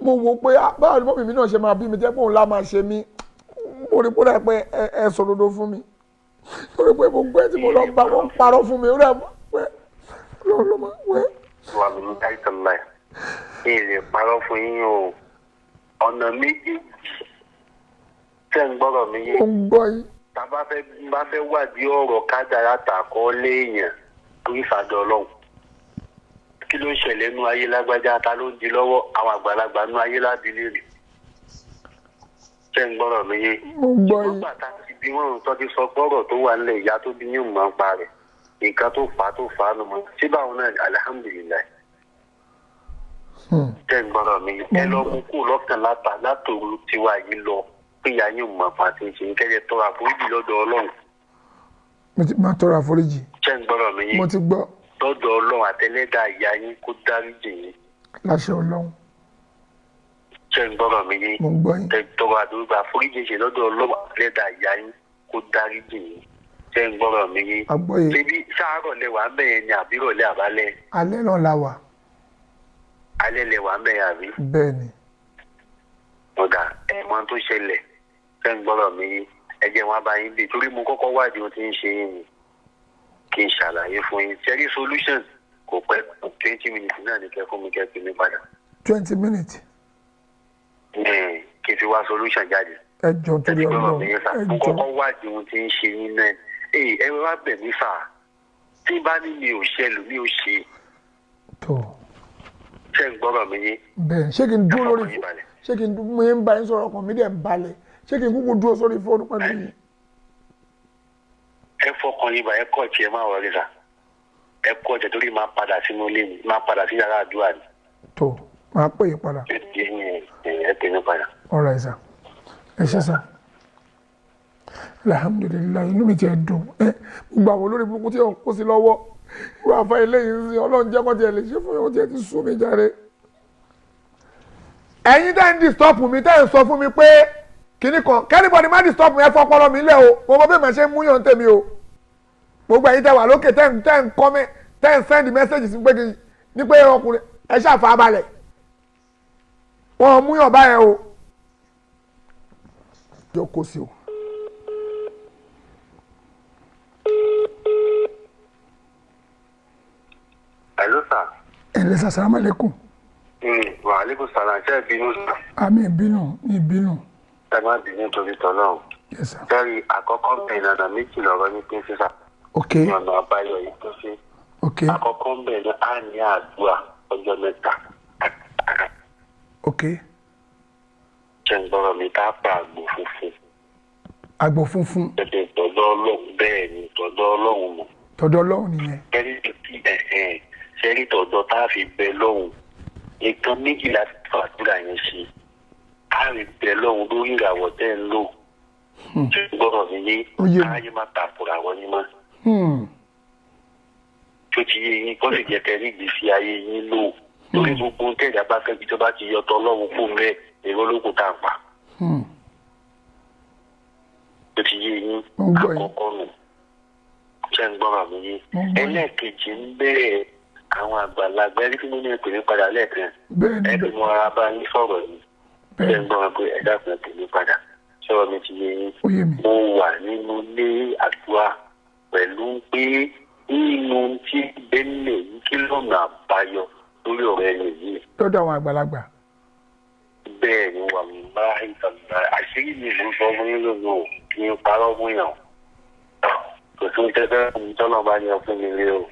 mo wò pé báwo ni mọ́mì mi náà ṣe máa bí mi jẹ́ pé òun lá máa ṣe mí. Mo rí kódà pé ẹ sòdodo fún mi, torí pé gbogbo ẹ tí mo lọ bá wọn parọ́ fún mi, ó dà pé lọ́wọ́ ló máa wẹ́. Wà mí ní táìtàn láì ní ilé parọ́ fún yín o, ọ̀nà méjì. Ṣé ń gbọ́rọ̀ mi yé? Mo ń gbọ́ yín. Tá a bá fẹ́ wádìí ọ̀rọ̀ kádàrá tàkọ́ léèyàn torí ìfàdọ̀ Ọlọ́run, kí ló ń ṣẹlẹ̀ nú ayé lágbájá, ta ló ń di lọ́wọ́? Àwọn àgbàlagbà nú ayé lábílẹ̀ rè. Ṣé ń gbọ́rọ̀ mi yé? Mo ń gbọ́ yín. Nígbà tá a ti bí wọn tó ti sọ gbọ́rọ̀ tó wà nílẹ̀, ìyá tó bí yín mọ̀ ń pa rẹ̀, nǹkan tó fà á tó fà á nù mọ́ ṣé báwọn náà, alihamudulilayi. Ṣé ń gbọ́rọ̀ mi yé? Ẹ lọ mú kú lọ́kàn látòru tiwa yìí lọ pé ìyá yín mọ̀ pa ti ń ṣe kẹ́jẹ́ tọrọ àforíjì lọ́dọ̀ Ọlọ́run. Mo ti máa tọrọ àforíjì. Ṣé ń gbọ́rọ̀ mi yé? Mo ti gbọ́. Lọ́dọ̀ Ọlọ́run àtẹlẹ́dà ìyá yín kó dáríjì yín. Láṣẹ Ọlọ́run. Ṣé ń gbọ́rọ̀ mi yé? Mo ń gbọ́ yín. Ẹ tọrọ àdúgbò àforíjì ṣe lọ́dọ̀ Ọlọ́run àtẹlẹ́dà ìyá yín kó dáríjì yín. Ṣé ń gbọ́rọ̀ mi yé? Àgbọ́yé. Ṣebí sáárọ̀ lẹ wà ń bẹ̀yẹn ni àbírọ̀lẹ́ àbálẹ̀? Alẹ́ náà la wà. Alẹ́ lẹ wà ń bẹ̀yẹn àbí? Bẹ́ẹ̀ ni. Ọ̀dà ẹ̀ mọ tó ṣẹlẹ̀. Ṣé ń gbọ́rọ̀ mi yé? Ẹ jẹ́ wọn bá yín bì torí mo kọ́kọ́ wádìí ohun tí ń ṣe yín ni kí n ṣàlàyé fún yín. Ṣẹ́rí solution kò pẹ́, 20 minutes náà ní kẹ́ fún mi, kẹ́ fi mí padà. 20 minutes. Kí n fi wá solution jáde. Ẹ jọ̀ọ́ torí Ọlọ́run, ẹ Mo jọ̀ọ́. kọ́kọ́ wádìí ohun tí ń ṣe yín náà. Ẹ wá bẹ̀ mí fà á. Tí bá ní mi ò ṣẹlù, mi ò ṣe. Tó. Ṣé ń gbọ́rọ̀ mi yé? Bẹ́ẹ̀, ṣé kí n dúró lórí Ẹ fọkàn yín balẹ̀. Ṣé kí n dúró? Mo ń bá yín sọ̀rọ̀, ọkàn mi dẹ̀ ń balẹ̀. Ṣé kí n kúkú dúró sórí fóònù pẹ̀lú yín? Ẹ fọkàn yín balẹ̀, ẹ kọ́ tiẹ̀, máa wọlé sà. Ẹ kọ́ tiẹ̀ torí máa padà sínú ilé mi, máa padà sí yàrá àdúrà mi. Tó, máa pè é padà. Ẹ ti yín, ẹ pè mí padà. All right, sir. Ẹ ṣé sir. Alhamdulilayi, inú mi ti ẹ̀ dùn. Ẹ gbogbo àwọn olórí burúkú tí yóò kó sí lọ́wọ́ irú àfa eléyìí ń sìn, Ọlọ́run jẹ́ kó tiẹ̀ lè ṣe fún yóò tiẹ̀ ti sú mi jáde. Ẹ̀yin tẹ́ ń disturb mi, tẹ́ ń sọ fún mi pé kinní kan, kí anybody má disturb mi, ẹ fọpọlọ mi lẹ̀ o. Mo mọ bí màá ṣe ń múyàn tèmi o. Gbogbo ẹ̀yin tẹ́ wà lókè, tẹ́ ń comment, tẹ́ ń send message sí pé kí ní pé ọkùnrin ẹ ṣàfà balẹ̀, wọn múyàn báyẹn o. Yọ kó sí o. Hello sir. Ẹ lẹ́sà, salamu aleykum. Wa aleykum salaam, ṣé ẹ bínú sir? Àmì ìbínú ní ìbínú. Ẹ má bínú torí tọ́lọ́run. Yes sir. Sẹ́rí àkọ́kọ́ bẹ̀ ìlànà méjì lọ́rọ́ ní pín sísà. Ok. Ní ọ̀nà àbáyọ yìí pín sí. Ok. Àkọ́kọ́ bẹ̀ ní á ní àdúrà ọjọ́ 3. Ok. Ṣé ń gbọ́dọ̀ mi ká pa àgbò funfun? Àgbò funfun. Tẹ̀tẹ̀ tọ̀dọ̀ Ọlọ́run, bẹ́ẹ̀ ni, tọ̀dọ̀ Ọlọ́run mọ̀. Tọ̀dọ̀ Ọlọ́run nìyẹn. Sẹ́rí tọ̀dọ̀ tá a fi bẹ lọ́hùn. Nǹkan méjì la fi fàdúrà yẹn ṣe. A rí bẹ lọ́hùn lórí ìràwọ̀ tẹ́ ń lò. Ṣé ń gbọ́dọ̀ mi yé? Káyé má tàkùrà wọ́n ní mọ́. Tó ti yé yín, kó sì jẹ́ kẹ́ ní ìgbésí ayé yín lò. Lórí gbogbo tẹ̀dá bá fẹ́ bí tó bá ti yọ tọ́ Ọlọ́run kó mẹ́ èrò lóko tá a pa. Tó ti yé yín, àkọ́kọ́ nù. Ṣé ń gbọ́dọ̀ mi yé? Ẹlẹ́ẹ̀kejì ń bẹ́ẹ̀ àwọn àgbàlagbà ẹni tí mo ní ẹ̀pẹ̀ mi padà lẹ́ẹ̀kan. Ẹ fi mọ ara bá yín sọ̀rọ̀ yìí. Ṣé ń gbọ́dọ̀ pé ẹ dákun ẹ̀pẹ̀ mi padà? Sọ̀rọ̀ mi ti yé yín. Mo wà nínú ilé àdúrà pẹ̀lú pé nínú tí bẹ́lẹ̀ yìí kí lọ́nà àbáyọ lórí ọ̀rọ̀ ẹni yìí. Lọ́dọ̀ àwọn àgbàlagbà. Bẹ́ẹ̀ ni, wà láì tàbí àṣírí mi ló sọ fún yín lónìí o, kí n parọ́ fún yàn. Kò tún tẹ́tẹ́ tọ́lọ́ bá yan fún mi lé o.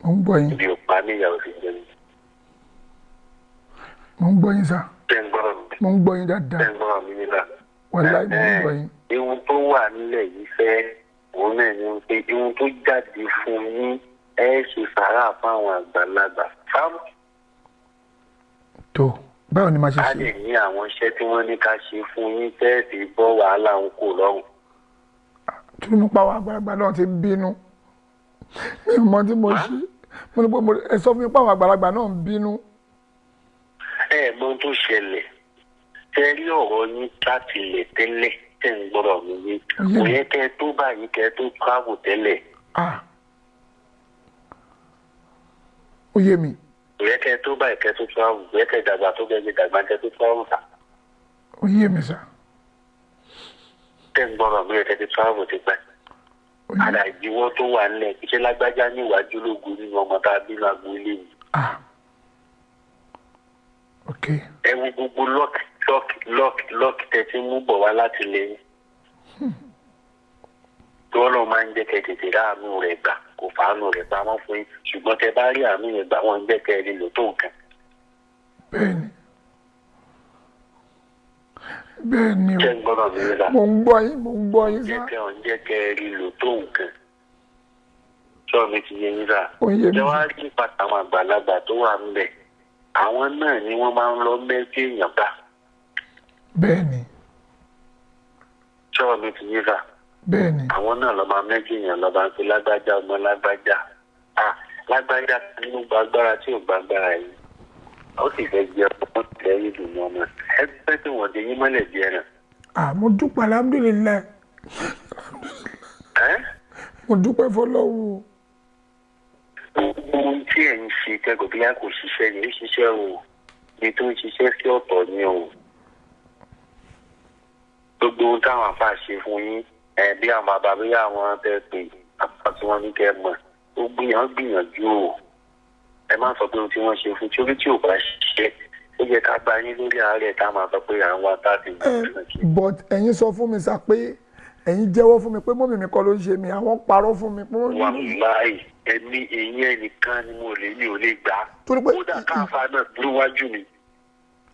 Mo ń gbọ́ yín. Ibi ò pa mí, ìyàwó fi jẹ mi. Mo ń gbọ́ yín sá. Ṣé ń gbọ́dọ̀ mi? Mo ń gbọ́ yín dáadáa. Ṣé ń gbọ́dọ̀ mi nígbà? Wàláì, mo ń gbọ́ yín. Ihun tó wà nílẹ̀ yìí fẹ́ òun náà ni pé ihun tó jáde fún yín, ẹ ṣe sàárà fáwọn àgbàlagbà. Fáwọn. Tó báwo ni màá ṣe ṣe? A lè ní àwọn iṣẹ́ tí wọ́n ní ká ṣe fún yín tẹ́ẹ̀sì bọ́ wàhálà ń kò lọ́rùn. Tí mo pa àwọn àgbàlagbà náà ti bínú, mi ò mọ tí mo ṣe. Mo ní pé ẹ sọ fún mi pé àwọn àgbàlagbà náà ń bínú. Ẹ mọ ohun tó ṣẹlẹ̀, tẹ rí ọ̀rọ̀ yín láti lẹ̀ tẹ́lẹ̀, tẹ̀ ń gbọ́dọ̀ mi yé. Kò yẹ kẹ́ ẹ tó báyìí kẹ́ ẹ tó travel tẹ́lẹ̀. Ó yé mi. Kò yẹ kẹ́ ẹ tó báyìí kẹ́ ẹ tó travel, kò yẹ kẹ́ ẹ dàgbà tó bẹ́ẹ̀ dàgbà kẹ́ ẹ tó travel sà. Ó yé mi sà. Tẹ̀ ń gbọ́dọ̀ mi yẹ kẹ́ ẹ ti travel ti pẹ́. Ara ìdíwọ́ tó wà nílẹ̀ iṣẹ́ lágbájá níwájú lógo nínú ọmọ tá a bí lágbo ilé mi. Ẹ wo gbogbo lọ́ọ̀kì tẹ ti mú bọ̀ wá láti lè yín. Tí wọ́n lọ máa ń jẹ́ kẹ́ tètè ráàánú rẹ̀ gbà, kò fàánú rẹ̀ pamọ́ fún yín, ṣùgbọ́n tẹ bá rí àánú yẹn gbà, wọ́n ń jẹ́ kẹ́ ẹ lè lò tó nǹkan. Bẹ́ẹ̀ni. Bẹ́ẹ̀ni o. Ṣé ń gbọ́dọ̀ mi nígbà? Mo ń gbọ́ yín, mo ń gbọ́ yín sá. Jẹ́ kẹ́ ẹ rí lò tó nǹkan. Sọ mi ti yé yín sá. Ó yé mi. Ṣé wàá rí pàtàkì àwọn àgbàlagbà tó wà ń bẹ̀? Àwọn náà ni wọ́n máa ń lọ mẹ́jọ èèyàn bá. Bẹ́ẹ̀ni. Sọ mi ti yé sá. Bẹ́ẹ̀ni. Àwọn náà lọ máa mẹ́jọ èèyàn lọ bá ń pe lágbájá ọmọ lágbájá. Lágbájá nínú gbàgbára tí ò gbàgbára yìí. Ó sì fẹ́ jẹ ọmọ lẹ́yìn ìdùnnú ọmọ. Ẹgbẹ́ tí wọ́n di yín mọ́lẹ̀ bí ẹran. Mo dúpẹ́, alhamdulilayi. Mo dúpẹ́ fọlọ́wọ́. Gbogbo ohun tí ẹ̀ ń ṣe kẹ́kọ̀ọ́ bí a kò ṣiṣẹ́ ni ó ṣiṣẹ́ o. Ibi tó ń ṣiṣẹ́ sí ọ̀tọ̀ ni o. Gbogbo ohun táwọn afá ṣe fún yín, bí àwọn bàbá bí àwọn tẹ́ pè àpá tí wọ́n ní kẹ́ mọ̀, ó gbìyànjú o. Ẹ má sọ pé ohun tí wọ́n ṣe fún tí orí tí ò bá ṣiṣẹ́, ó yẹ ká gba yín lórí àárẹ̀ tá a máa sọ pé à ń wá táàtì. But ẹ̀yin sọ fún mi sá pé ẹ̀yin jẹ́wọ́ fún mi pé mọ́mì mi kọ́ ló ń ṣe mi, àwọn parọ́ fún mi. Wàláì, ẹni eyín ẹnìkan ni mo lè ní ò lè gbà. Kódà káfa náà dúró wájú mi.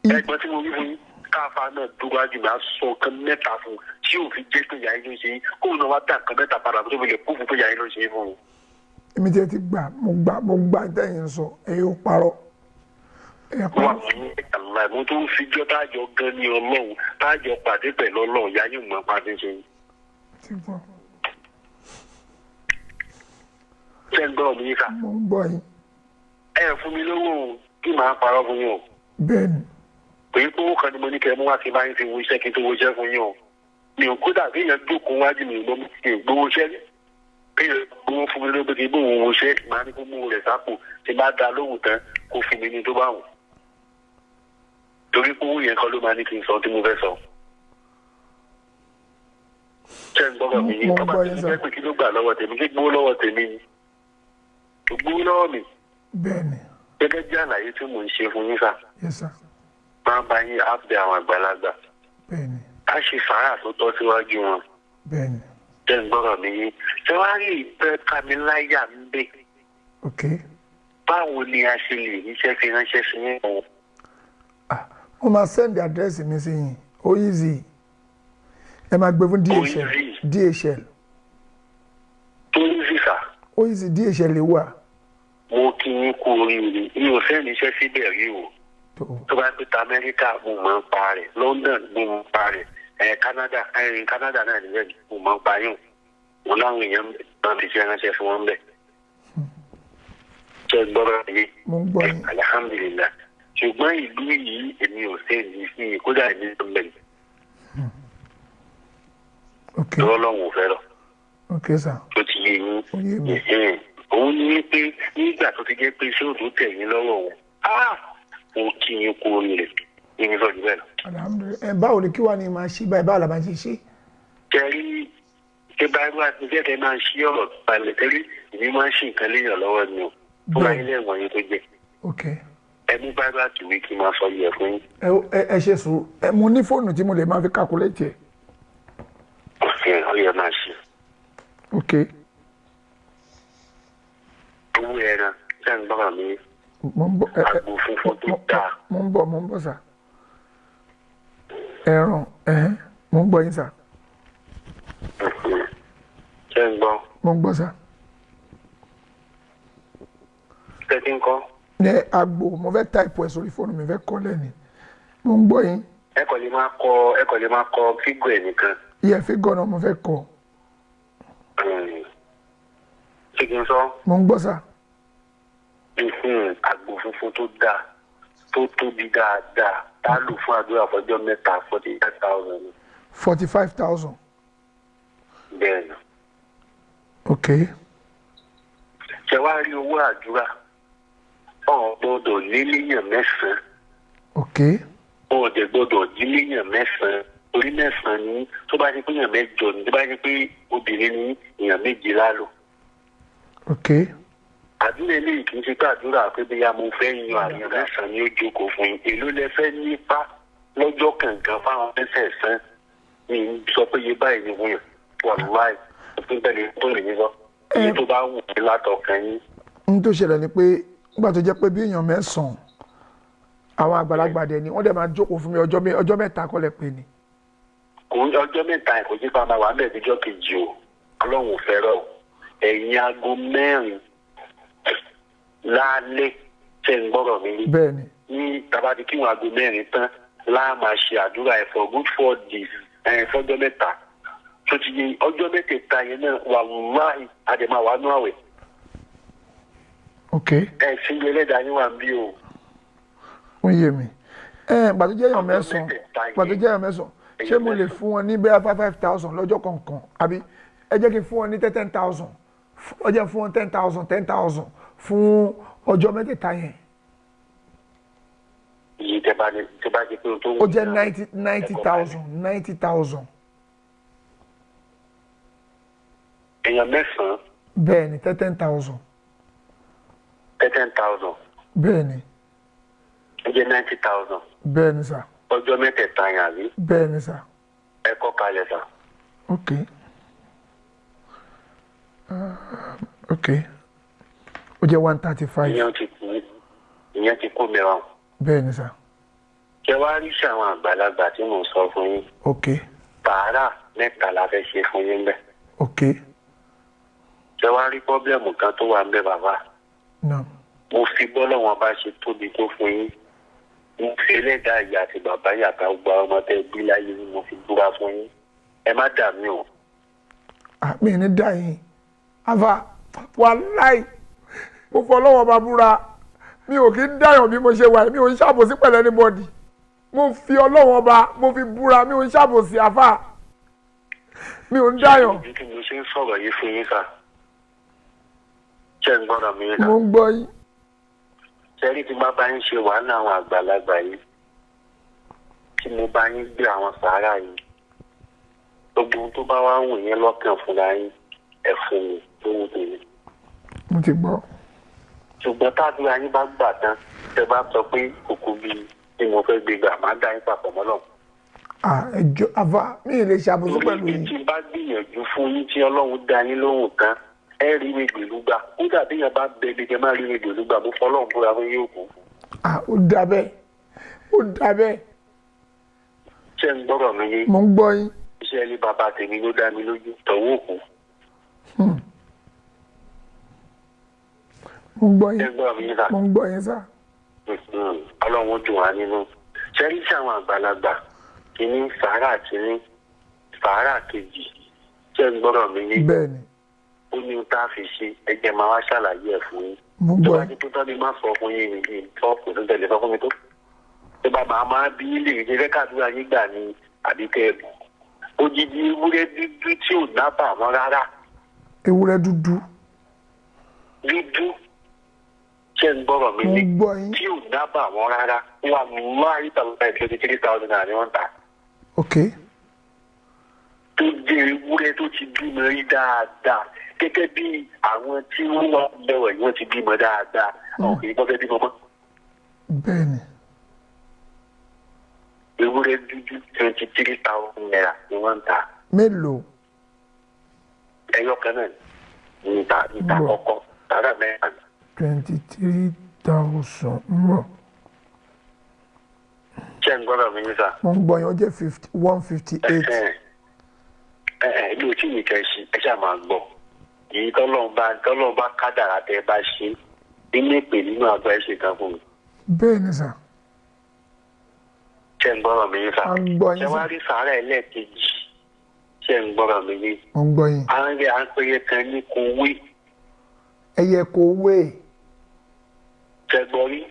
Ẹ̀gbọ́n tí mo wí fún yín, káfa náà dúró wájú mi, á sọ nǹkan mẹ́ta fún un tí yóò fi jẹ́ pé ìyá yín ló ń ṣe yín, kóun náà wá dá nǹkan mẹ́ta padà tó fi lè kú fún pé ìyá yín ló ń ṣe yín fún un. Èmi tiẹ̀ ti gbà, mo gbà tẹ̀yìn sọ, ẹ̀yin ò parọ́. Ẹ Wà pa. ní àlá mo tó ń fijọ́ tájọ gan ní Ọlọ́run, tájọ pàdé pẹ̀lú Ọlọ́run, ìyá yóò mọ pàdé ṣe. Ti gbọ́. Ṣé ń gbọ́ mi yín sà? Mo ń gbọ́ yín. Ẹ fún mi lówó o, kí màá parọ́ fún yín o. Bẹ́ẹ̀ ni. Pèyí pé owó kan ni mo ní kẹ́ ẹ mú wá kí n bá yín fi wo iṣẹ́, kí n tó wo iṣẹ́ fún yín o. Mi ò kódà bí èèyàn jókòó wájú mi gbọ́, mi ò gbowó iṣẹ́. Bí èèyàn gbowó fún mi ló pé kí n bóun wo iṣẹ́, màá ní kó mú rẹ̀ sápò, tí bá da lóhùn tán kó fún mi ní tó bá wù. Torí pé owó yẹn kan ló máa ní kí n sọ tí mo fẹ́ sọ. Ṣé ń gbọ́dọ̀ mi yín? Mo ń Tọ́ba gbọ́ tí yín mo sà. fẹ́ pé kí ló gbà lọ́wọ́ tèmi, kí gbowó lọ́wọ́ tèmi ni. Kò gbowó lọ́wọ́ mi. Bẹ́ẹ̀ ni. Gẹ́gẹ́ bí àlàyé tí mò ń ṣe fún yín sà, Yes sir. máa bá yín á bẹ àwọn àgbàlagbà. Bẹ́ẹ̀ ni. Á ṣe sàárà tó tọ́ síwájú wọn. Bẹ́ẹ̀ ni. Ṣé ń gbọ́dọ̀ mi yín? Ṣé wàá rí ìfẹ́ kamiláyà ń bẹ̀? Ok. Báwo ni a ṣe lè ríṣẹ́ fi ránṣẹ́ sí yín? Ah, mo máa send àdírẹ́sì mi sí yín. Ó easy. Ẹ máa gbé fún DHL. Easy. DHL. Tó ń sísà, Ó easy, DHL wà. mo kí yín kú oríire. Mi ò fẹ́ níṣẹ́ síbẹ̀ rí o. Tó. Tó bá pé ta Amẹ́ríkà, mo máa ń pa rẹ̀. London, mo máa ń pa rẹ̀. Ẹ̀ Canada, ẹ̀ Canada náà níbẹ̀, mo máa ń pa yín. Mo láwọn èèyàn máa fi ṣe ránṣẹ́ fún wọn bẹ̀. Ṣé ẹ gbọ́dọ̀ yé? Mo ń gbọ́ yín. Alhamdulilah. Ṣùgbọ́n ìlú yìí èmi ò sẹ́ni sí i, kódà èmi tó mẹ́rin. Ok. Lọ́wọ́ lọ́wọ́ ò fẹ́ lọ. Ok sir. Tó ti yé yín? Ó yé mi. Ẹ̀hẹ́n. Òun ní pé nígbà tó ti jẹ́ pé iṣẹ́ òdò tẹ̀ yín lọ́wọ́ òun, ah, mo kí yín kú oríire, yín sọ jù bẹ́ẹ̀ lọ. Alhamdulilayi. Ẹ báwo ni kí wàá ní máa ṣe báyìí, báwo la máa ṣe ṣe? Tẹ̀rí ṣé báyìí wá ti jẹ́ kẹ́ máa ṣí ọ̀rọ̀ balẹ̀ tẹ́rí, èmi máa ń ṣe nǹkan léèyàn lọ́wọ́ ni o fúnra yín lẹ́wọ̀n yín tó jẹ́. Ok. Ẹ mú báyìí wá tìwé kí n máa sọ yẹ fún yín. Ẹ ṣe sùúrù. Ẹ mo ní fóònù tí mo lè máa fi calculate ẹ. Ọ̀sẹ̀ ó yẹ máa ṣe. Ok. Owó ẹran ṣé ń gbọ́dọ̀ mi? Mo ń bọ̀ ẹ Àgbo funfun tó dáa. Mo ń bọ̀, mo ń bọ̀ sà. Ẹran ẹ̀hẹ́n, mo ń gbọ́ yín sà. Ṣé ń gbọ́? Mo ń gbọ́ sà. Ṣé ti ń kọ́? Ní àgbo, mo fẹ́ táìpù ẹ̀ sórí fóònù mi, fẹ́ kọ́ lẹ́ni. Mo ń gbọ́ yín. Ẹ kàn lè máa kọ fígò ẹ̀ nìkan. Iye fígọ̀ náà mo fẹ́ kọ́. Ṣé kí n sọ? Mo ń gbọ́ sà. Àgbo funfun tó dáa, tó tóbi dáadáa, tá a lò fún àdúrà fọjọ́ mẹ́ta, 45,000. 45,000. Bẹ́ẹ̀ ni. Ok. Ṣé wàá rí owó àdúrà, ọ̀ gbọ́dọ̀ lé léèyàn mẹ́sàn-án. Ok. Ọ̀ dẹ̀ gbọ́dọ̀ dín léèyàn mẹ́sàn-án, orí mẹ́sàn-án ní tó bá ṣe pé èèyàn mẹ́jọ ní, tó bá ṣe pé obìnrin ní èèyàn méje lálò. Ok. Àdúrà eléyìí kì í ṣe pé àdúrà pé bóyá mo fẹ́ yan àyàn mẹ́sàn-án ní ó jókòó fún yín. Èló lẹ fẹ́ nípa lọ́jọ́ kànkan fáwọn mẹ́sẹ̀ẹ̀sán? Mi ń sọ pé iye báyìí ni mo yàn, wàláì òfin bẹ́ẹ̀ ni tó lè yín sọ iye tó bá wù mí látọkàn yín. N tó ṣẹlẹ̀ ni pé nígbà tó jẹ́ pé bí èèyàn mẹ́sàn-án, àwọn àgbàlagbà dẹ̀ ni wọ́n dẹ̀ máa jókòó fún mi ọjọ́ mẹ́ta kọ́ lẹ pé ni. Kò ọjọ́ mẹ́ta ẹ̀ kò sí pa máa wà mẹ́ẹ̀ níjọ́ kejì o, Ọlọ́run ò fẹ́ràn o. Ẹ̀yìn aago 4 lálẹ́, ṣe ń gbọ́rọ̀ mi rí? Bẹ́ẹ̀ ni. Ní tàbá ti kírun aago 4 tán láà máa ṣe àdúrà ẹ̀ for good 4 days, ẹ̀ fọ́jọ́ mẹ́ta tó ti yé. Ọjọ́ mẹ́tẹ̀ẹ̀ta yẹn náà, wàláhì àdèmà wà nú àwẹ̀. Ok. Ẹ̀ sí ilé ẹlẹ́dàá yín wà ń bí o. Ó yé mi. Ẹ gbàtó jẹ́ èèyàn Ọjọ́ mẹ́sàn-án, mẹ́tẹ̀ẹ̀ta yẹn. gbàtó jẹ́ èèyàn mẹ́sàn-án, ṣé mo lè fún wọn ní bẹ́ẹ̀ 5,000 lọ́jọ́ kọ̀ọ̀kan, àbí ẹ jẹ́ kí n fún wọn ní 10,000? Ẹ jẹ́ fún wọn 10,000, 10,000 fún ọjọ́ mẹ́tẹ̀ẹ̀ta yẹn. Iye tẹ bá ní, tẹ bá ṣe pé o tó wù Ó jẹ́ yín náà. 90,000, 90,000. Èèyàn mẹ́sàn-án? Bẹ́ẹ̀ ni, 10,000. 10,000. Bẹ́ẹ̀ ni. Ó jẹ́ 90,000. Bẹ́ẹ̀ ni sà. Ọjọ́ mẹ́tẹ̀ẹ̀ta yẹn, àbí? Bẹ́ẹ̀ ni sà. Ẹ kọ́ kalẹ̀ sà. Ok. Ok, ó jẹ́ 135. Ìyẹn ti kú mẹ́wàá. Bẹ́ẹ̀ ni sà. Ṣé wàá rí sí àwọn àgbàlagbà tí mò ń sọ fún yín? Ok. Tààrà mẹ́ta la fẹ́ ṣe fún yín bẹ́ẹ̀. Ok. Ṣé wàá rí problem kan tó wà ń bẹ, bàbá? Naam. Mo fi bọ́lọ̀ wọn bá ṣe tóbi tó fún yín. Mo fi ẹlẹ́dàá ìyá àti bàbá yàtọ̀ gba ọmọ tẹ́ bí láyé ni mo fi búra fún yín. Ẹ má dà mí o. Mi ní dá yín afa, wàláì, mo fọlọ́wọ́ bá búra, mi ò kí ń dáyàn bí mo ṣe wà yìí, mi ò ń ṣàbòsí pẹ̀lú anybody. Mo fi Ọlọ́wọ́ bá mo fi búra, mi ò ń ṣàbòsí, afa, mi ò ń dáyàn. Ṣé ìdí tí mo ṣe ń sọ̀rọ̀ yìí fún yín sà? Ṣé ń gbọ́dọ̀ mi sà? Mo ń gbọ́ yín. Ṣé rí tí bá bá yín ṣe wàhálà àwọn àgbàlagbà yìí, tí mo bá yín gbé àwọn sàárà yìí, gbogbo ohun tó bá wá wù yín lọ́kàn fúnra yín, ẹ fún mi lówó tèmi. Mo ti gbọ́. Ṣùgbọ́n tádùá yín bá gbà tán, tẹ bá sọ pé òkú bíi tí mo fẹ́ gbé gbà, má dá yín papọ̀ mọ́ lọ. Ah, ẹ jọ̀ọ́ afa, mi ì lè ṣàbòsí Torí pẹ̀lú pé yín. tí n bá gbìyànjú fún yín tí Ọlọ́run dá yín lóhùn tán, ẹ rí mi gbèlú gbà. Kódà bí yẹn bá bẹ mi kẹ má rí mi gbèlú gbà, mo fọlọ́run búra fún yóò kú. Ah, ó dà bẹ́ẹ̀, ó dà bẹ́ẹ̀. Ṣé ń gbọ́rọ̀ mi yé? Mo ń gbọ́ yín. Iṣẹ́ ilé bàbá tèmi ló dá mi lójú tọ̀wọ́ òkú. Mo ń gbọ́ Ṣé yín. ń gbọ́rọ̀ mi yé sà? Mo ń gbọ́ yín sá. Ọlọ́run ó dùn wá nínú. Ṣé rí sí àwọn àgbàlagbà kìíní, sàárà kìíní, sàárà kejì, ṣé ń gbọ́rọ̀ mi yé? Bẹ́ẹ̀ ni. Ó ní ohun tá a fi ṣe, ẹgbẹ́ máa wá ṣàlàyé ẹ̀ fún yín. Mo ń Tó gbọ́ bá yín. ní tó tọ́ ni má sọ fún yín nìyí tó kò tó tẹ̀lé sọ fún mi tó. Tó bá máa máa bí ilé ìṣe fẹ́ kàdúrà yín gbà ní àbí kẹ́ ẹ bù. Odidi ewúrẹ́ dúdú tí ò nábà mọ́ rárá. Ewúrẹ́ dúdú. Dúdú, ṣé ń gbọ́rọ̀ mi Mo ní? ń gbọ́ yín. Tí ò nábà mọ́ rárá, wà láì tàbí 23,000 naira ni wọ́n ń tà. Ok. Tó jẹ́ ewúrẹ́ tó ti bímọ rí dáadáa gẹ́gẹ́ bí àwọn tí wọ́n wà lẹ́wọ̀ yìí, wọ́n ti bímọ dáadáa, àwọn kì í kọ́ fẹ́ bímọ mọ́. Bẹ́ẹ̀ ni. Ewúrẹ́ dúdú, 23,000 naira ni wọ́n ń tà. Mélòó? Ẹyọ kan náà níta níta. Bọ̀. Kọ́kọ́ tààrà mẹ́ta ni. 23,000, ń bọ̀. Ṣé ń gbọ́dọ̀ mi ní sà? Mo ń gbọ́ yín, ó jẹ́ 5158. Ẹ mi ò tí ì nìkan ṣe, ẹ ṣáà máa gbọ́ èyí tọ́lọ́run bá kádàrá tẹ́ ẹ bá ṣe nínú èpè nínú àgbà ẹ ṣe kan fún mi. Bẹ́ẹ̀ ni sà. Ṣé ń gbọ́dọ̀ mi ní sà? À ń gbọ́ yín Ṣé wàá sà. rí sàárà ẹlẹ́ẹ̀kejì? Ṣé ń gbọ́dọ̀ mi ní? Mo ń gbọ́ yín. À ń rí à ń péye kan ní kowé. Ẹyẹ kò wé. Ṣẹ gbọ́ rí?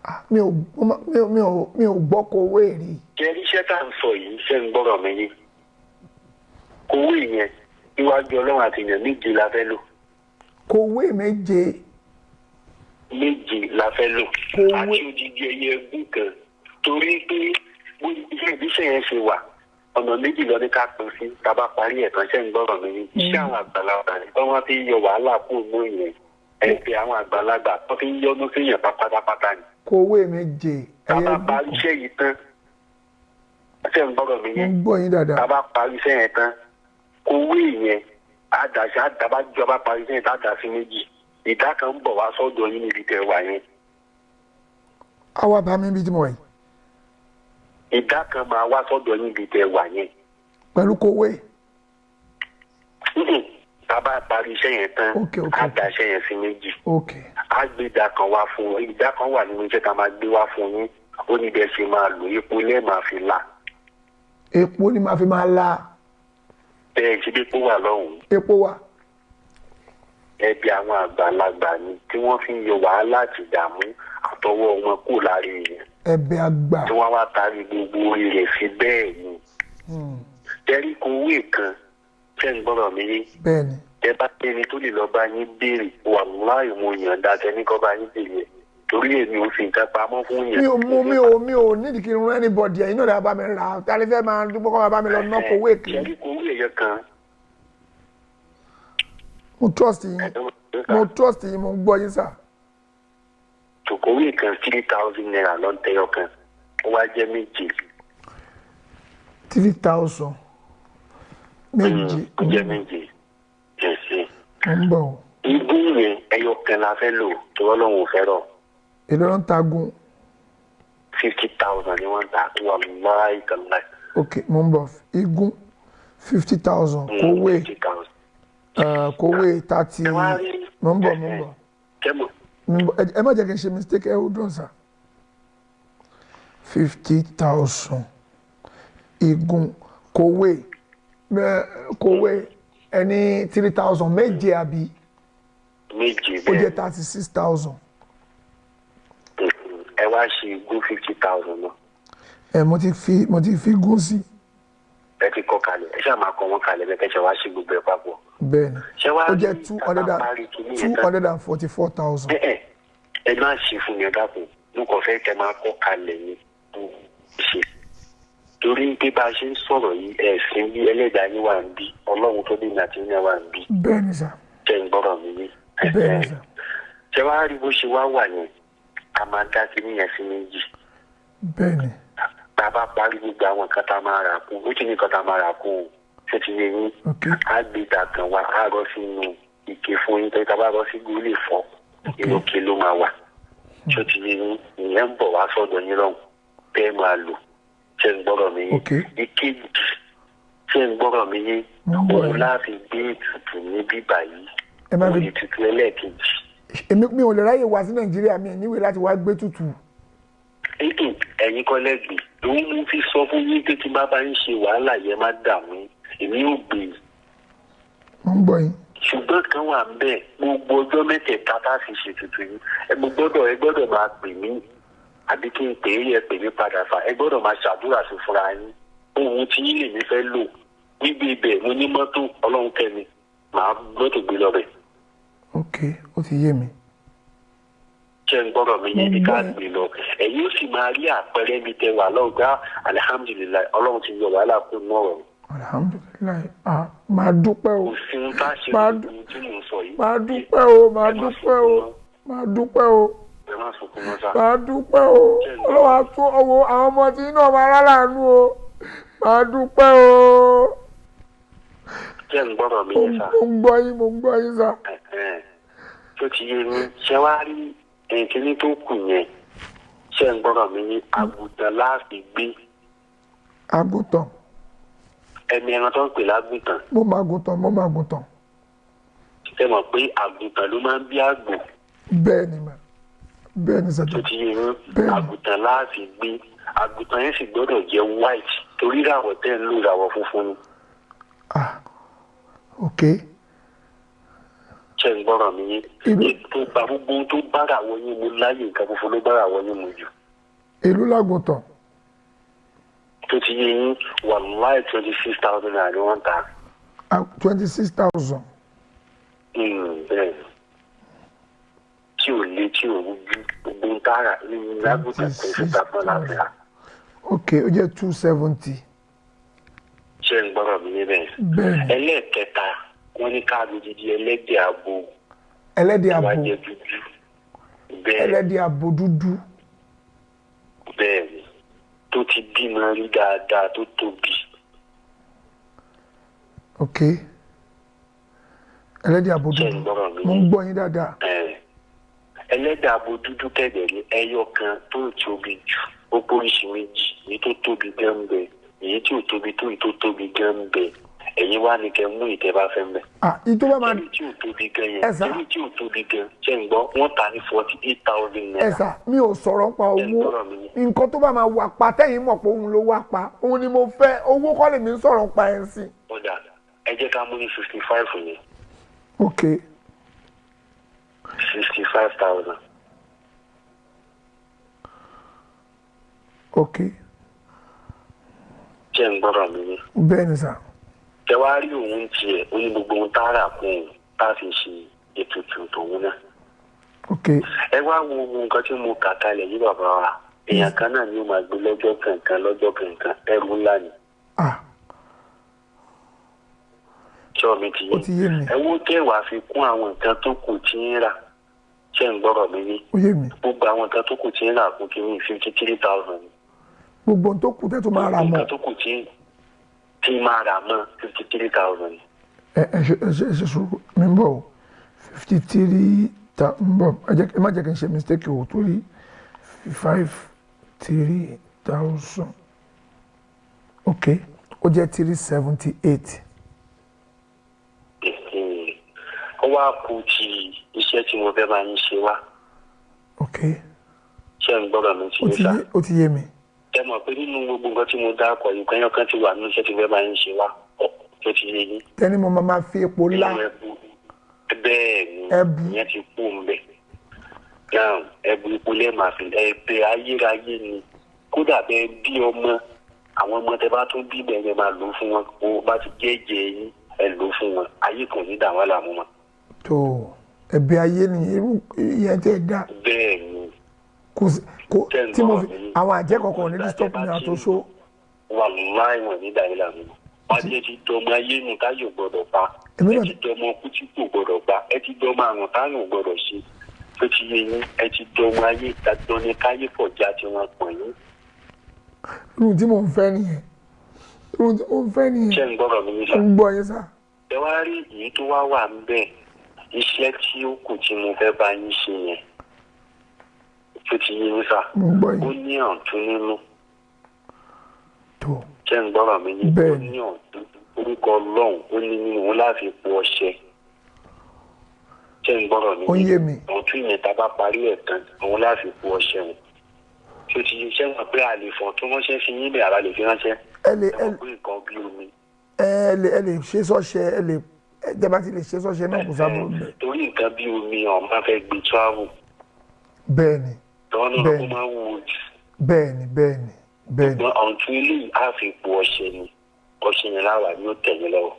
Ah, mi ò gbọ́ kò wé rí. Ṣe rí iṣẹ́ tá à ń sọ yìí, ṣé ń gbọ́dọ̀ mi ní? Kowé yẹn, níwájú Ọlọ́run àti èèyàn, méje la fẹ́ lò. Kò wé méje. Méje la fẹ́ lò. Kowé. Àti odidi ẹyẹ ẹgún kan, torí pé bó iṣẹ́ ìbísẹ̀ yẹn ṣe wà, ọ̀nà méjì lọ ní ká pín sí tá a bá parí ẹ̀ tán. Ṣé ń gbọ́dọ̀ mi ní? Iṣẹ́ àwọn àgbàlagbà ni tí wọ́n fi ń yọ wàhálà kó mú yẹn, ẹ̀pẹ̀ àwọn àgbàlagbà tó fi ń yọnu sí yẹn pátápátá ni. Kò wé méje, Tá a ẹyẹ bá ẹgún parí kan. iṣẹ́ yìí tán, ṣé ń gbọ́dọ̀ mi Mo yẹn? ń gbọ́ yín Tá a dáadáa. bá parí iṣẹ́ yẹn tán, kowé yẹn àdàṣe àdàbàjọ bá parí iṣẹ́ yẹn tá a dà sí méjì, ìdá kan ń bọ̀ wá sọ́dọ̀ yín níbi tẹ̀ wá yẹn. Àwa bá mi bí tí mo wà yìí. Ìdá kan máa wá sọ́dọ̀ yín níbi tẹ̀ wá yẹn. Pẹ̀lú kò wé. Tá a bá parí iṣẹ́ yẹn tán, Ok. á dà iṣẹ́ yẹn sí méjì. Ok. Á gbé ìdá kan wá fún yín, ìdá kan wà nínú iṣẹ́ tá a máa gbé wá fún yín, ó ní bẹ́ẹ̀ ṣe máa lò, epo lẹ́ẹ̀ máa fi là. Epo ni màá fi máa la. Bẹ́ẹ̀ ṣe bí epo wà lọ́hùn-ún. Epo wa. Ẹbí àwọn àgbàlagbà ni tí wọ́n fi ń yọ wàhálà àti ìdààmú àtọwọ́ wọn kù lára èèyàn, Ẹ̀bẹ̀ àgbà. tí wọ́n wá tarí gbogbo orí rẹ̀ sí. Bẹ́ẹ̀ ni tẹ́rí kowé kan, ṣẹ́ ń gbọ́dọ̀ mi yé? Bẹ́ẹ̀ ni. Tẹ́ bá ẹni tó lè lọ bá yín béèrè, wàláì mo yàn dá tẹ́ni kọ́ bá yín béèrè ẹ̀, torí èmi ò fi nǹkan pamọ́ fún yàn. Mi ò mú mi ò nídìí kí n rán anybody, ẹ̀yin náà lè bá mi rà á, tálẹ́ fẹ́ máa dúpọ́ kọ́ máa bá mi lọ ná kò wé kiri. Tẹ́rí kowé ẹ̀yẹ kan. Mo trust yín, mo trust yín, mo ń gbọ́ yín sà. Tòkówé kan, ₦3,000 ló ń tẹyọ kan, ó wá jẹ́ méje. 3,000 méje. Ó jẹ́ méje, ẹ̀sìn. Mo ń bọ̀ o. Igun yẹn, ẹyọ kan la fẹ́ lò, tó Ọlọ́run ò fẹ́ rọ̀. Èló ló ń ta gun? 50,000 ni wọ́n ń ta, wàláì tàláì. Ok, mo ń bọ̀. Igun 50,000, kówé 50,000. Kówé 30. Ẹ wá rí. Mo ń bọ̀, mo ń bọ̀. Kẹ́mọ̀. Mo ń bọ̀. Ẹ má jẹ́ kí n ṣe mistake, ẹ hold on sir. 50,000 igun kòwé kòwé ẹni 3,000 méje àbí Méje ó jẹ́ bẹ́ẹ̀. 36,000. Ẹ wá ṣe igun 50,000 náà. Ẹ mo ti fi gún sí. Ẹ ti kọ kalẹ̀, ẹ ṣáà máa kọ wọn kalẹ̀ bẹ́ẹ̀ kẹ́sẹ̀ wá ṣe gbogbo ẹ̀ papọ̀. Bẹ́ẹ̀ ni. Ṣé wàá Ó jẹ́ rí two hundred tá and a bá parí kinní two yẹn tán? hundred and forty four thousand. Ẹ má ṣe fún mi, ẹ dákun, mo kàn fẹ́ kẹ́ máa kọ́ kalẹ̀ ni mo ṣe. Torí pé bá a ṣe ń sọ̀rọ̀ yìí, ẹ̀sìn bí ẹlẹ́dàá yín wà ń bí, Ọlọ́run tó dènà àti yín wà ń bí. Bẹ́ẹ̀ ni sà. Ṣe ń gbọ́rọ̀ mi yé? Bẹ́ẹ̀ ni sà. Ṣé wàá rí bó ṣe wá wà yẹn, a máa dá kinní yẹn sí méjì. Bẹ́ẹ̀ ni. Bá a bá parí gbogbo àwọn nǹkan tá a máa rà kú, ó ti ní nǹkan tá a máa rà kú o, ṣé ti yé yín? Ok. Á gbé dàgàn wa, á rọ sínú ike fún yín, torí tá a bá rọ sí gúlè fọ́, inú ike ló máa wà. Ṣé ti yé yín? Ìyẹn ń bọ̀ wá sọ́dọ̀ yín lọ́hùn tẹ́ ẹ máa lò. Ṣé ń gbọ́rọ̀ mi yé? Ok. Ìkejì, ṣé ń gbọ́rọ̀ mi yé? Mo ń gbọ́ Òun yín. láti gbé ètùtù ní bíbà yìí. Ẹ má fi- Òun ètùtù ẹlẹ́ẹ̀kejì. Èmi mi ò lè ráyè wá sí Nàìjíríà, mi níwèé láti wá gbé tutù. Ètò ẹ̀yin kọ́ lẹ́gbẹ̀ẹ́ lòun mú fi sọ fún yín pé tí bá bá ń ṣe wàhálà yẹn, má dààmú, èmi ò gbé e. Mo ń gbọ́ yín. Ṣùgbọ́n kan wà ń bẹ̀, gbogbo ọjọ́ mẹ́tẹ̀ẹ̀ta tá a fi ṣètùtù yìí, ẹ gbọ́dọ̀ máa pè mí àbí kí n pè é, yẹ pè mí padà fà, ẹ gbọ́dọ̀ máa ṣàdúrà sí fúnra yín. Ohun tí yín lèmi fẹ́ lò níbi ibẹ̀, mo ní mọ́tò, Ọlọ́run kẹ́mi, màá mọ́tò gbé lọ bẹ̀. Ok, ó ti yé mi. Ṣé ń gbọ́dọ̀ mi yé? Ní ká Mo ń gbọ́. Gbé lọ, ẹ̀yin ó sì máa rí àpẹẹrẹ mi tẹ wà lọ́gbà, alihamudulilayi, Ọlọ́run ti yọ wàhálà kó nú ọ̀rọ̀ mi. Alhamdulillahi, ah, máa dúpẹ́ o. Kò sí ohun tá a ṣe Máa lórí ohun tí mò ń sọ yìí. Máa dúpẹ́ o, máa Ẹ má dúpẹ́ o, sunkún mọ́. máa dúpẹ́ o. Ẹ má sunkún mọ́ sá. Máa dúpẹ́ o. Ọlọ́wà tún ọwọ́ àwọn ọmọ tí iná máa rà láàánú o. Máa dúpẹ́ o. Ṣé ń gbọ́dọ̀ mi Mo yé sá? mo ń gbọ́ yín, mo ń gbọ́ yín sà. Ẹ̀hẹ́n. Tó ti yé mi. Ṣé wàá rí ẹ̀kíní tó kù yẹn? Ṣé ń gbọ́dọ̀ mi ní àgùntàn láàfin gbé? Àgùntàn. Ẹni ẹran tó ń pè lágùntàn. Mo máa gùntàn, mo máa gùntàn. Ṣé mọ̀ pé àgùntàn ló máa ń bí àgbò? Bẹ́ẹ̀ ni mà, bẹ́ẹ̀ ni Tó sàjọ. ti yé mi. Bẹ́ẹ̀ni. Àgùntàn láàfin gbé, àgùntàn yẹn sì gbọ́dọ̀ jẹ́ white, torí ìràwọ̀ tẹ́ ń lò, ìràwọ̀ funfun ni. Ah, ok. Ṣé ń gbọ́dọ̀ mi yé? Tó bá gbogbo ohun tó bá ràwọ̀ yín mu láyè, nǹkan funfun ló bá ràwọ̀ yín mu jù. Èló làgùntàn? Tó ti yé yín, wàláì, ₦26,000 ni wọ́n ń ta. 26,000. Bẹ́ẹ̀ ni. Tí ò le, tí ò rújú, gbogbo ń tààrà ní lágùntàn kò sí tàbọn láti rà. Ok, ó jẹ́ 270. Ṣé ń gbọ́dọ̀ mi níbẹ̀? Bẹ́ẹ̀ ni. Ẹlẹ́ẹ̀kẹta, wọ́n ní káàdì dídí ẹlẹ́dẹ̀ abo. Ẹlẹ́dẹ̀ abo. Wá jẹ́ dúdú bẹ́ẹ̀. Ẹlẹ́dẹ̀ abo dúdú. Bẹ́ẹ̀ ni, tó ti bímọ rí dáadáa, tó tóbi. Ok, ẹlẹ́dẹ̀ abo Ṣé ń dúdú. gbọ́dọ̀ mi? Mo ń gbọ́ yín dáadáa. Ẹ̀, ẹlẹ́dẹ̀ abo dúdú kẹ̀dẹ̀ ní ẹyọ kan tó tóbi jù, ó póríṣi méjì, èyí tó tóbi gan ń bẹ, èyí tí ò tóbi tó, èyí tó tóbi gan ń bẹ. Ẹ̀yin wá ní kẹ́ mú ìtẹ́ bá fẹ́ ń bẹ. Ah, ìtò bá máa Ẹni tí ò tóbi gan yẹn, Ẹ sà. ẹni tí ò tóbi gan, ṣe ń gbọ́, wọ́n ta ní 48,000 naira. Ẹ sà, mi ò sọ̀rọ̀ nípa owó. Gbọ́dọ̀ mi. Nǹkan tó bá máa wà pa tẹ́yìn mọ̀ pé òun ló wà pa, òun ni mo fẹ́. Owó kọ́ lèmi ń sọ̀rọ̀ nípa ẹ̀ ń sìn. Ọ̀dà, ẹ jẹ́ ká mú ní 65 yẹn. Ok. 65,000. Ok. Ṣe ń gbọ́dọ̀ mi ní? Bẹ́ẹ̀ ni sà. Tẹ wá rí òun tiẹ̀, ó ní gbogbo ohun tá a rà kún òun tá a fi ṣe ètùtù tòun náà. Ok. Ẹ wá wo ohun nǹkan tí mo kà kalẹ̀ yìí, bàbá wa, èèyàn kan náà ni ó máa gbé lọ́jọ́ kankan lọ́jọ́ kankan, ẹrù ńlá ni. Ah. Ṣọ́ mi ti Ó ti yé mi. Ẹ wo tẹ́wàá fi kún àwọn nǹkan tó kù tí ń rà. Ṣé ń gbọ́rọ̀ mi ní? Ó yé mi. Gbogbo àwọn nǹkan tó kù tí ń rà kún kí ní 53,000. Gbogbo ohun tó kù tẹ́ tó máa rà mọ́. Nǹkan tó kù tí máa rà mọ́, 53,000. Ẹ ṣe sùúrù, mi ń bọ̀ o. 53 ta ń bọ̀, ẹ má jẹ́ kí n ṣe mistake o, torí 53,000, ok, ó jẹ́ 378. Ó wá kù ti iṣẹ́ tí mo fẹ́ máa ń ṣe wá. Ok. Ṣé ń gbọ́dọ̀ mi ti Ó ní ti sá? yé, ó ti yé mi. Ẹ mọ̀ pé nínú gbogbo nǹkan tí mo dá akọ yìí, kan kan ti wà nínú iṣẹ́ tí fẹ́ máa ń ṣe wá tó ti yé yín. Tẹ́ni mo máa fi epo lá. Nínú ẹbu, bẹ́ẹ̀ ni. Ẹbu. Ìyẹn ti kú ń bẹ̀. Náà ẹbu ipò lẹ́ẹ̀ máa fi ẹbẹ ayérayé ni. Kódà bẹ́ẹ̀ bí ọmọ, àwọn ọmọ tẹ bá tún bí bẹ́ẹ̀ yẹn máa lò ó fún wọn. O bá ti jẹ́jẹ́ yín, ẹ lò ó fún wọn. Ayé kan ò ní dà wọ́n láàmú mọ́. Tó ẹ̀bẹ̀ ayé ni irú ìyẹn tẹ́ dá. Bẹ́ẹ̀ ni. Kò sí kò Tẹ́ ń tí mo gbọ́ fi mi. àwọn àjẹ́ kankan ò ní disturb mi àtòṣó. Wàláì, wọn ní dàrí làmú. Wọn ti ti dọmọ ayé nu táyò gbọ́dọ̀ pa. Èmi Ẹ náà ti dọmọ kú tí kò gbọ́dọ̀ pa, ẹ ti dọmọ àrùn táyò gbọ́dọ̀ ṣe, tó ti yé yín. Ẹ ti dọmọ ayé, dandan ni káyé fọjá tí wọn pọ̀ yín. Irú tí mò ń fẹ́ nìyẹn, irú tí mò ń fẹ́ nìyẹn. Ṣé ń gbọ́dọ̀ mi ní sà? Ń gbọ́ yín sá. Ẹ wá rí èyí tó wá wà ń bẹ̀, iṣẹ́ tí ó kù tí mo fẹ́ bá yín ṣe yẹn, tó ti yé yín sà? Mo ń gbọ́ Ó yín. ní ọ̀tún nínú. Tó. Ṣé ń gbọ́rọ̀ mi yín? Bẹ́ẹ̀ Ó ni. ní ọ̀tún orúkọ Ọlọ́run, ó ní nínú òun láti po ọṣẹ. Ṣé ń gbọ́rọ̀ mi? Ó yé mi. Ọ̀tún yẹn, tá a bá parí ẹ̀ tán, òun láti po ọṣẹ wọn, tó ti yé. Ṣé wọn pé a lè fọ̀ tó ránṣẹ́ sí yín bẹ́ẹ̀, àbá lè fi ránṣẹ́? Ẹ lè Ẹ ẹ mọ̀ pé nǹkan bí omi. ẹ lè ṣe sọ́ṣẹ, ẹ lè ẹ jẹ́ bá ti lè ṣe sọ́ṣẹ náà, kò sábà bẹ́ẹ̀. Torí nǹkan bí omi ọ̀ máa fẹ́ gbé travel Bẹ́ẹ̀ ni. tọ́wọ́n náà Bẹ́ẹ̀ kó ni. máa ń wo jù. Bẹ́ẹ̀ ni, bẹ́ẹ̀ ni, bẹ́ẹ̀ ni. Ṣùgbọ́n ọ̀tún eléyìí á fi po ọṣẹ ni, ọṣẹ yẹn láwà ni ó tẹ̀yìn lọ́wọ́.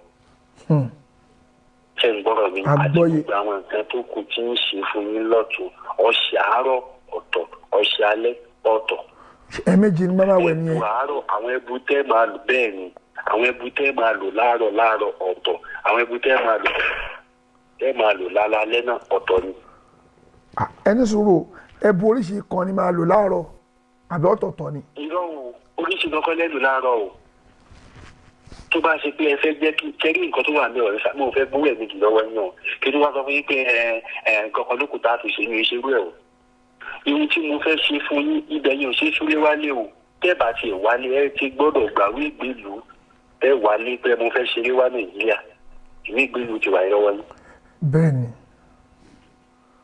Ṣé ń gbọ́rọ̀ mi? Àti Àgbọ́yé. gbogbo àwọn nǹkan tó kù tí ń ṣe fún yín lọ́tún, ọṣẹ àárọ̀ ọ̀tọ̀, ọṣẹ alẹ́ ọ̀tọ̀. Ẹ̀ẹ̀mejì ni màmá wẹ̀ Ẹbu nìyẹn. àárọ̀, àwọn ẹbu tẹ́ máa lò, bẹ́ẹ̀ ni, àwọn ẹbu tẹ́ máa lò láàárọ̀ láàárọ̀ ọ̀tọ̀, àwọn ẹbu tẹ́ máa lò lálálẹ́ náà ọ̀tọ̀ ni. Ah, ẹni sùúrù, ẹbu oríṣi kan ni máa lò láàárọ̀ àbí ọ̀tọ̀ọ̀tọ̀ ni? Irọ́ o, oríṣi kankan lẹ́nu láàárọ̀ o. Tó bá ṣe pé ẹ fẹ́ jẹ́ kí kẹ́rí nǹkan tó wà ní ọ̀rẹ́ sá, mo fẹ́ gbówó ẹ̀mí jù lọ́wọ́ yín o, kí ló wá sọ fún yín pé ẹ ẹ nǹkan kan ló kù tá a fi ṣe ní ìṣerú ẹ̀ o. Ihun tí mo fẹ́ ṣe fún yín ibẹ̀ yẹn ò ṣe é súré wálé o. Tẹ́ bá tiẹ̀ wálé, ẹ ti gbọ́dọ̀ gbàwé ìgbélú tẹ́ wálé pé mo fẹ́ ṣeré wá Nàìjíríà, ìwé ìgbélú ti wà lọ́wọ́ yín. Bẹ́ẹ̀ ni.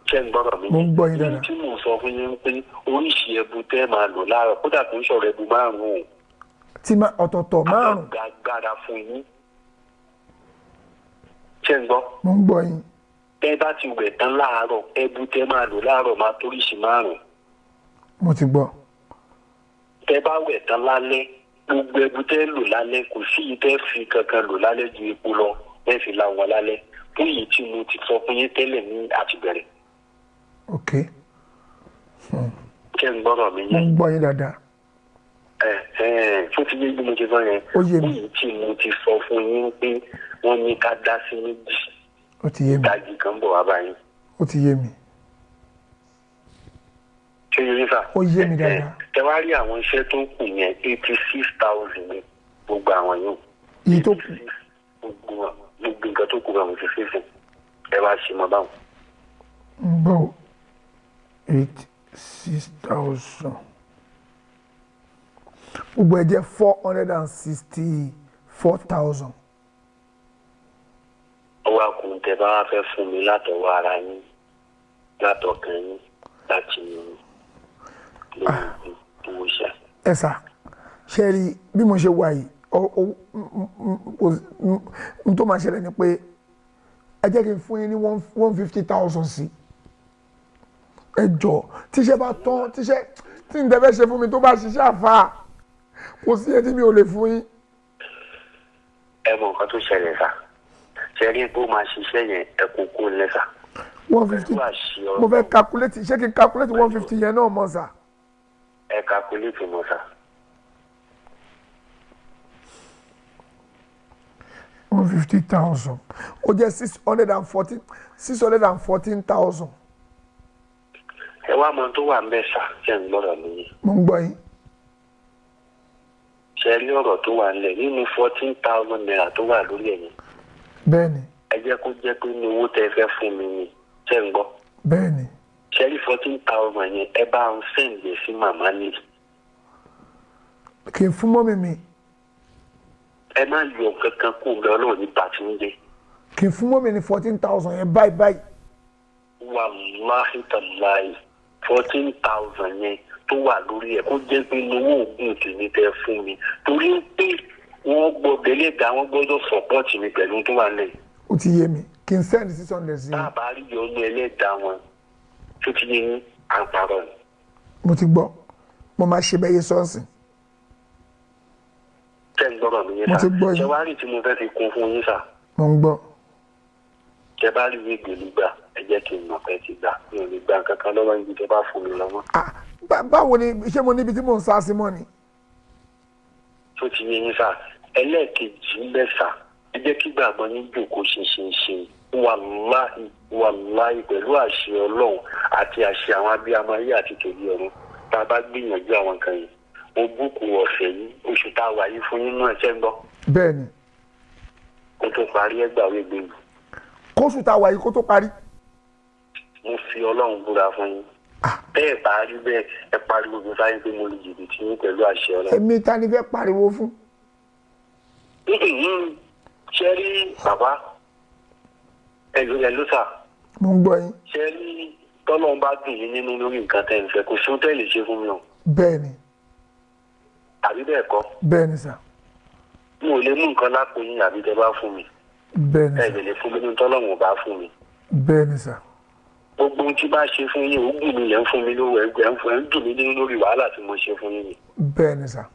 Ṣé ń gbọ́dọ̀ mi? Mo ń gbọ́ yín dáadáa. Ihun tí mo sọ fún yín pé oríṣi ẹbu tẹ́ máa lò láàárọ̀, kódà kò ń sọ̀rọ̀ ẹbu márùn-ún o. Tí ma ọ̀tọ̀ọ̀tọ̀ márùn. Agbára fún yín. Ṣé ń gbọ́? Mo ń gbọ́ yín. Tẹ́ bá ti wẹ̀ tán láàárọ̀, ẹbu tẹ́ máa lò láàárọ̀ máa toríṣi márùn. Mo ti gbọ́. Tẹ́ bá wẹ̀ tán lálẹ́, gbogbo ẹbu tẹ́ lò lálẹ́, kò sí yìí tẹ́ fi kankan lò lálẹ́ ju epo lọ, tẹ́ fi la wọn lálẹ́ fún èyí tí mo ti sọ fún yín tẹ́lẹ̀ ní àtìbẹ̀rẹ̀. Ok. Ṣé ń gbọ́rọ̀ mi Mo yẹn? ń gbọ́ yín dáadáa. Ẹ ẹ fún ti yé bí mo ti sọ yẹn? Ó yé mi. Fún èyí tí mo ti sọ fún yín pé wọ́n ní ká dá sí méjì, Ó ti yé mi. ìdajì kan bọ̀ wá báyìí. Ó ti yé mi. Ṣé yé yín sà? Ó yé mi dáadáa. Ẹ wá rí àwọn iṣẹ́ tó kù yẹn, 86,000 ní gbogbo àwọn yòó. Èyí tó kù? Gbogbo nǹkan tó kù bá wọn ti ṣe fún ẹ wá ṣe mọ báwọn. Ń gbọ́, 86,000, gbogbo ẹ jẹ́ 464,000. Ọwọ́ àkùn tẹ bá wá fẹ́ fún mi látọwọ́ ara yín, látọkàn yín, láti yín lórí owó iṣẹ́. Ẹ sà, ṣe rí bí mo ṣe wà yìí, n tó máa ṣẹlẹ̀ ni pé ẹ jẹ́ kí n fún yín ní 150,000 sí. Ẹ jọ, tíṣẹ́ bá tán, tíṣẹ́ tí n tẹ́ fẹ́ ṣe fún mi tó bá ṣiṣẹ́, àfa kò sí etí mi ò lè fún yín. Ẹ mọ nǹkan tó ṣẹlẹ̀ sà, ṣe rí pé ó máa ṣiṣẹ́ yẹn, ẹ kó kó lẹ́sà. 150. Pẹ̀lú àṣẹ. Mo fẹ́ calculate, ṣé kí n calculate 150 yẹn náà mọ̀ sà? Ẹ calculate mọ́ sà. 150,000, ó jẹ́ 614, 614,000. Ẹ wá mọ tó wà ń bẹ̀ sà, ṣe ń gbọ́dọ̀ mi yìí? Mo ń gbọ́ yín. Ṣe rí ọ̀rọ̀ tó wà nílẹ̀, nínú ₦14,000 tó wà lórí ẹ̀yìn, Bẹ́ẹ̀ ni. ẹ jẹ́ kó jẹ́ pé ní owó tẹ́ fẹ́ fún mi ni. Ṣe ń gbọ́? Bẹ́ẹ̀ ni. Ṣe rí 14,000 yẹn, ẹ bá ń send ẹ̀ sí màmá ní. Kì í fún mummy mi? Ẹ má yọ kankan kó ń bẹ, Ọlọ́run ní bàtí ń jẹ. Kì í fún mummy ní 14,000 yẹn báyìí báyìí? Wàláhì tàláhì, 14,000 yẹn tó wà lórí ẹ̀ kó jẹ́ pé lówó oògùn tèmi tẹ́ fún mi, torí pé wọ́n gbọ́dọ̀ ẹlẹ́dàá, wọ́n gbọ́dọ̀ support mi pẹ̀lú tó wà nílẹ̀. Ó ti yé mi, kí n send 600 sí Tá yín. a bá rí yọnu ẹlẹ́dàá wọn, tó ti yé yín, à ń parọ́ ni. Mo ti gbọ́, mo máa ṣe bẹ́yẹ sọ́ọ̀sì. Tẹ́ ń gbọ́dọ̀ mi yín Mo sà? ti gbọ́ yín. Ṣé wàá rí tí mo fẹ́ fi kún fún yín sà? Mo ń gbọ́. Tẹ́ bá rí ìwé ìgbèlú gbà, ẹ jẹ́ kí n mọ̀ pé ti gbà. Mi ò lè gba nǹkan kan lọ́wọ́ ibi tẹ́ bá fún mi lọ́wọ́. Ah, báwo ni? Ṣé mo níbi tí mò ń sá sí mọ́ ni? Tó ti yé yín sà. Ẹlẹ́ẹ̀kejì ń bẹ̀ sà, ẹ jẹ́ kí gbàgbọ́ yín jòkó ṣinṣinṣin. Wàláhì, wàláhì, pẹ̀lú àṣẹ Ọlọ́run àti àṣẹ àwọn abiyamọ ayé àti tòbí ọ̀run, tá a bá gbìyànjú àwọn nǹkan yìí, mo búkú ọ̀sẹ̀ yìí, oṣù tá a wà yìí fún yín náà, ṣẹ́ ń gbọ́? Bẹ́ẹ̀ ni. Kó tó parí, ẹgbàá gbèrú. Kóṣù tá a wà yìí kó tó parí? Mo fi Ọlọ́run búra fún yín. Bẹ́ẹ̀ bá rí bẹ́ẹ̀, ẹ pariwo mi sáyé pé mo lè jìbìtì yín pẹ̀lú àṣẹ Ọlọ́run. Èmi ta ni fẹ́ pariwo fún? Ṣe rí bàbá, ẹlò sà. Mo ń gbọ́ yín. Ṣe rí, tọ́lọ́run bá dùn yín nínú lórí nǹkan tẹ́ ń fẹ́, kò sí ohun tẹ́ lè ṣe fún mi o. Bẹ́ẹ̀ ni. Àbí bẹ́ẹ̀ kọ́? Bẹ́ẹ̀ ni sà. Mi ò lè mú nǹkan lápò yín àbí tẹ́ bá fún mi. Bẹ́ẹ̀ ni Ẹ sà. lè fún mi ní tọ́lọ́run ò bá fún mi. Bẹ́ẹ̀ ni sà. Gbogbo ohun tí bá ṣe fún yín, òógùn mi lẹ́ ń fún mi lówó, ẹgbẹ́ ń fún ẹ ń dùn mí nínú lórí wàhálà tí mo ṣe fún yín ni. Bẹ́ẹ̀ ni sà.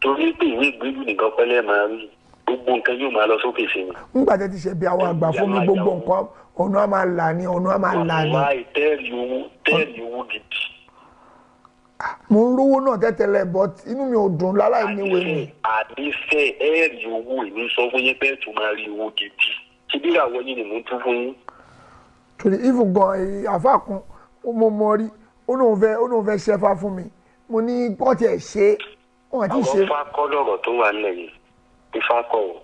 Torí pé ìwé ìgbélú nìkan pẹ́lẹ́ máa rí, gbogbo nǹkan yóò máa lọ sókè sí mi. Ńgbà tẹ́ ti ṣe bí àwọn àgbà fún mi, gbogbo nǹkan ọ̀nà á máa là ní, ọ̀nà á máa là ní. Wàláì, tẹ́ẹ̀rì owó, tẹ́ẹ̀rì owó gidi. Mo ń rówó náà tẹ́tẹ́lẹ̀, but inú mi ò dùn láláì níwèé mi. Àdífẹ́, ẹ̀ẹ́rì owó. Èmi sọ fún yín pé ẹ̀ tún máa rí owó gidi. Ṣé bí ìràwọ̀ yín ni mò ń tún fún yín? Torí even gan, àfa kan ó mọ mọ rí, ó lóun fẹ́ ṣẹ́fà fún mi. Mo ní kọ́ tiẹ̀ ṣe wọ́n àti ṣe. Àwọn ifá kọ́ lọ̀rọ̀ tó wà nílẹ̀ yìí, ifá kọ́ o.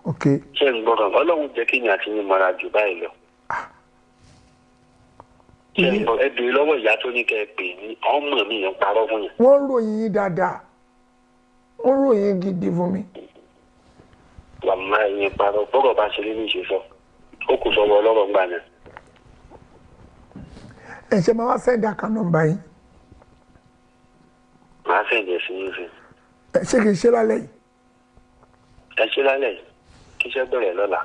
Ok. Ṣé ń gbọ́dọ̀? Ọlọ́run jẹ́ kí ni àti yín mara jù báyìí lọ. Ṣé ń gbọ́? Ẹ bèrè lọ́wọ́ ìyá tó ní kẹ́ ẹ pè ní ọmọ mi yẹn parọ́ fún yẹn. Wọ́n ń ròyìn yín dáadáa, wọ́n ń ròyìn yín gidi fún mi. Wàmá yẹn parọ́, bọ́rọ̀ bá ṣe rí ní ìṣe sọ, ó kù sọ́wọ́ ọlọ́rọ̀ gbà náà. Ẹ ṣe máa wá send account number yín. Màá send ẹ̀ sí yín sí. Ẹ ṣé kìí ṣe lálẹ́ yìí? Ẹ ṣe lálẹ́ yìí, kí iṣẹ́ bẹ̀rẹ̀ lọ́la.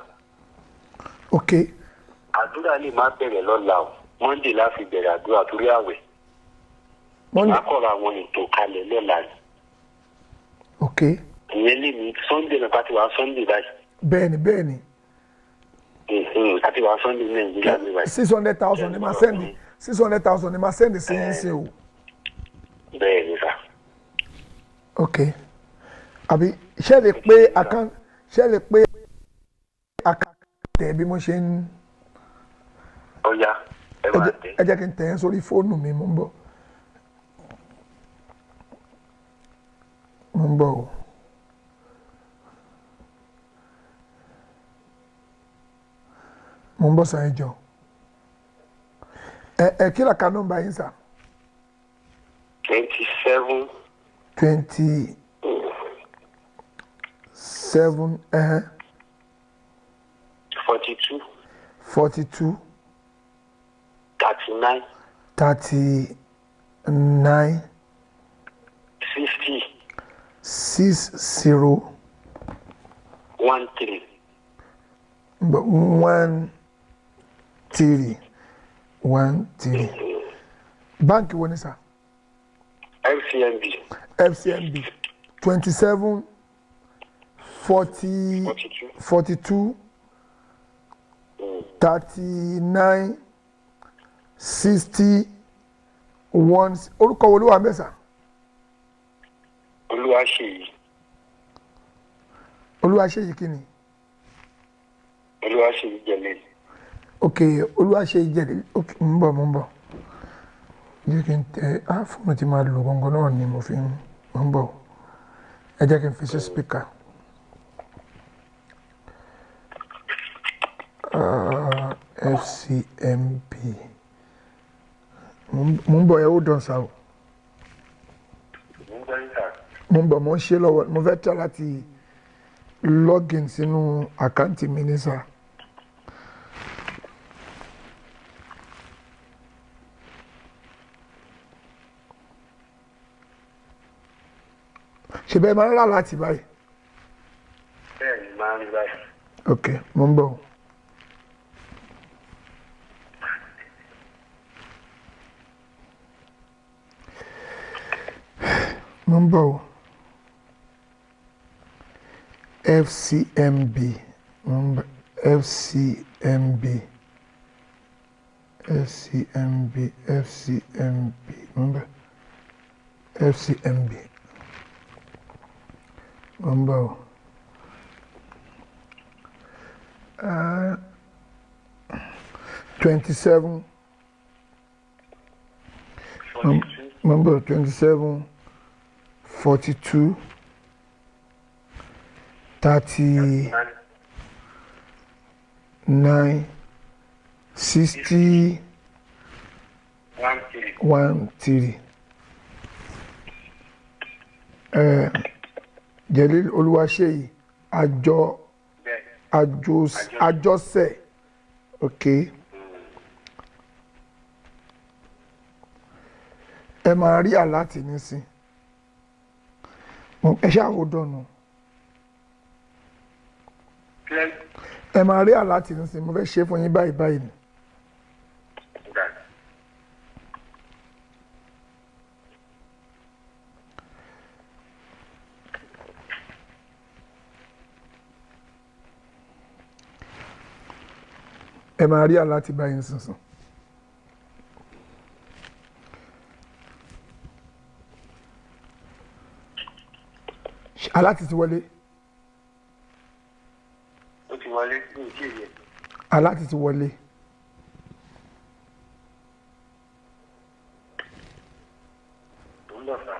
Ok. Àdúrà lè má bẹ̀rẹ̀ lọ́la o, Monday la fi bẹ̀rẹ̀ àdúrà torí àwẹ̀. Monday. Màá kọ̀ra àwọn ètò kalẹ̀ lọ́la ni. Ok. Ìyẹn lè ní Sunday náà bá ti wá Sunday báyìí. Bẹ́ẹ̀ni, bẹ́ẹ̀ni. Àti wá Sunday ní Nàìjíríà ní báyìí. 600,000 ni máa send, 600,000 ni máa send sí yín sí o. Bẹ́ẹ̀ ni sà. Ok, àbí ṣé lè pé account, ṣé lè pé account tẹ̀ bí mo ṣe ń? Ó yá, ẹ Ẹ máa jẹ́ tẹ. Ẹ jẹ́ kí n tẹ̀ ẹ́ sórí fóònù mi. Mo ń bọ̀, mo ń bọ̀ o. Mo ń bọ̀ sàn, jọ ẹ kí làkà nọ́mbà yín sà? 27. 27. 42. 42. 39. 39. 60. 60. 13. 13, 13. Báńkì wo ni sà? FCMB. FCMB. 27, 40, 42. 42, 39, 60, 1. Orúkọ wo ló wà mẹ́sà? Olúwaṣèyí. Olúwaṣeyìí kí ni? Olúwaṣèyí jẹlẹ. Ok, Olúwaṣeyìí jẹ̀lẹ̀. Ok, ń bọ̀, mo ń bọ̀. Jẹ́ kí n tẹ á fóònù tí máa lò gangan náà ni mo fi ń, mo ń bọ̀. Ẹ jẹ́ kí n fi sí speaker. FCMB. Mo ń bọ̀, ẹ ó dán sa o. Mo ń gbọ́ yín sà. Mo ń bọ̀, mo ń ṣe lọ́wọ́. Mo fẹ́ try láti login sínú àkáǹtì mi ní sà. Ṣe bẹ́ẹ̀ máa ń rà láti báyìí? Bẹ́ẹ̀ ni, máa ń rí báyìí. Ok, mo ń bọ̀. Mo ń bọ̀ o. FCMB, mo ń bọ̀. FCMB, FCMB, FCMB, mo ń bọ̀. FCMB, mo ń bọ̀ o. 27. 42. Number 27, 42, 39, 60. 13. 13. Jelil Olúwaṣeyì àjọ. Bẹ́ẹ̀. Àjọṣe, ok. Ẹ máa rí alert nísìn. Ẹ ṣáà ó dọ̀nà. Clear. Ẹ máa rí alert nísìn. Mo fẹ́ ṣe fún yín báyìí báyìí ni. Gbà. Ẹ máa rí alert báyìí nísinsìnyí. Alert ti wọlé. Ó ti wọlé ní ìdí ìyẹn. Alert ti wọlé. Ó ń bọ̀ sà.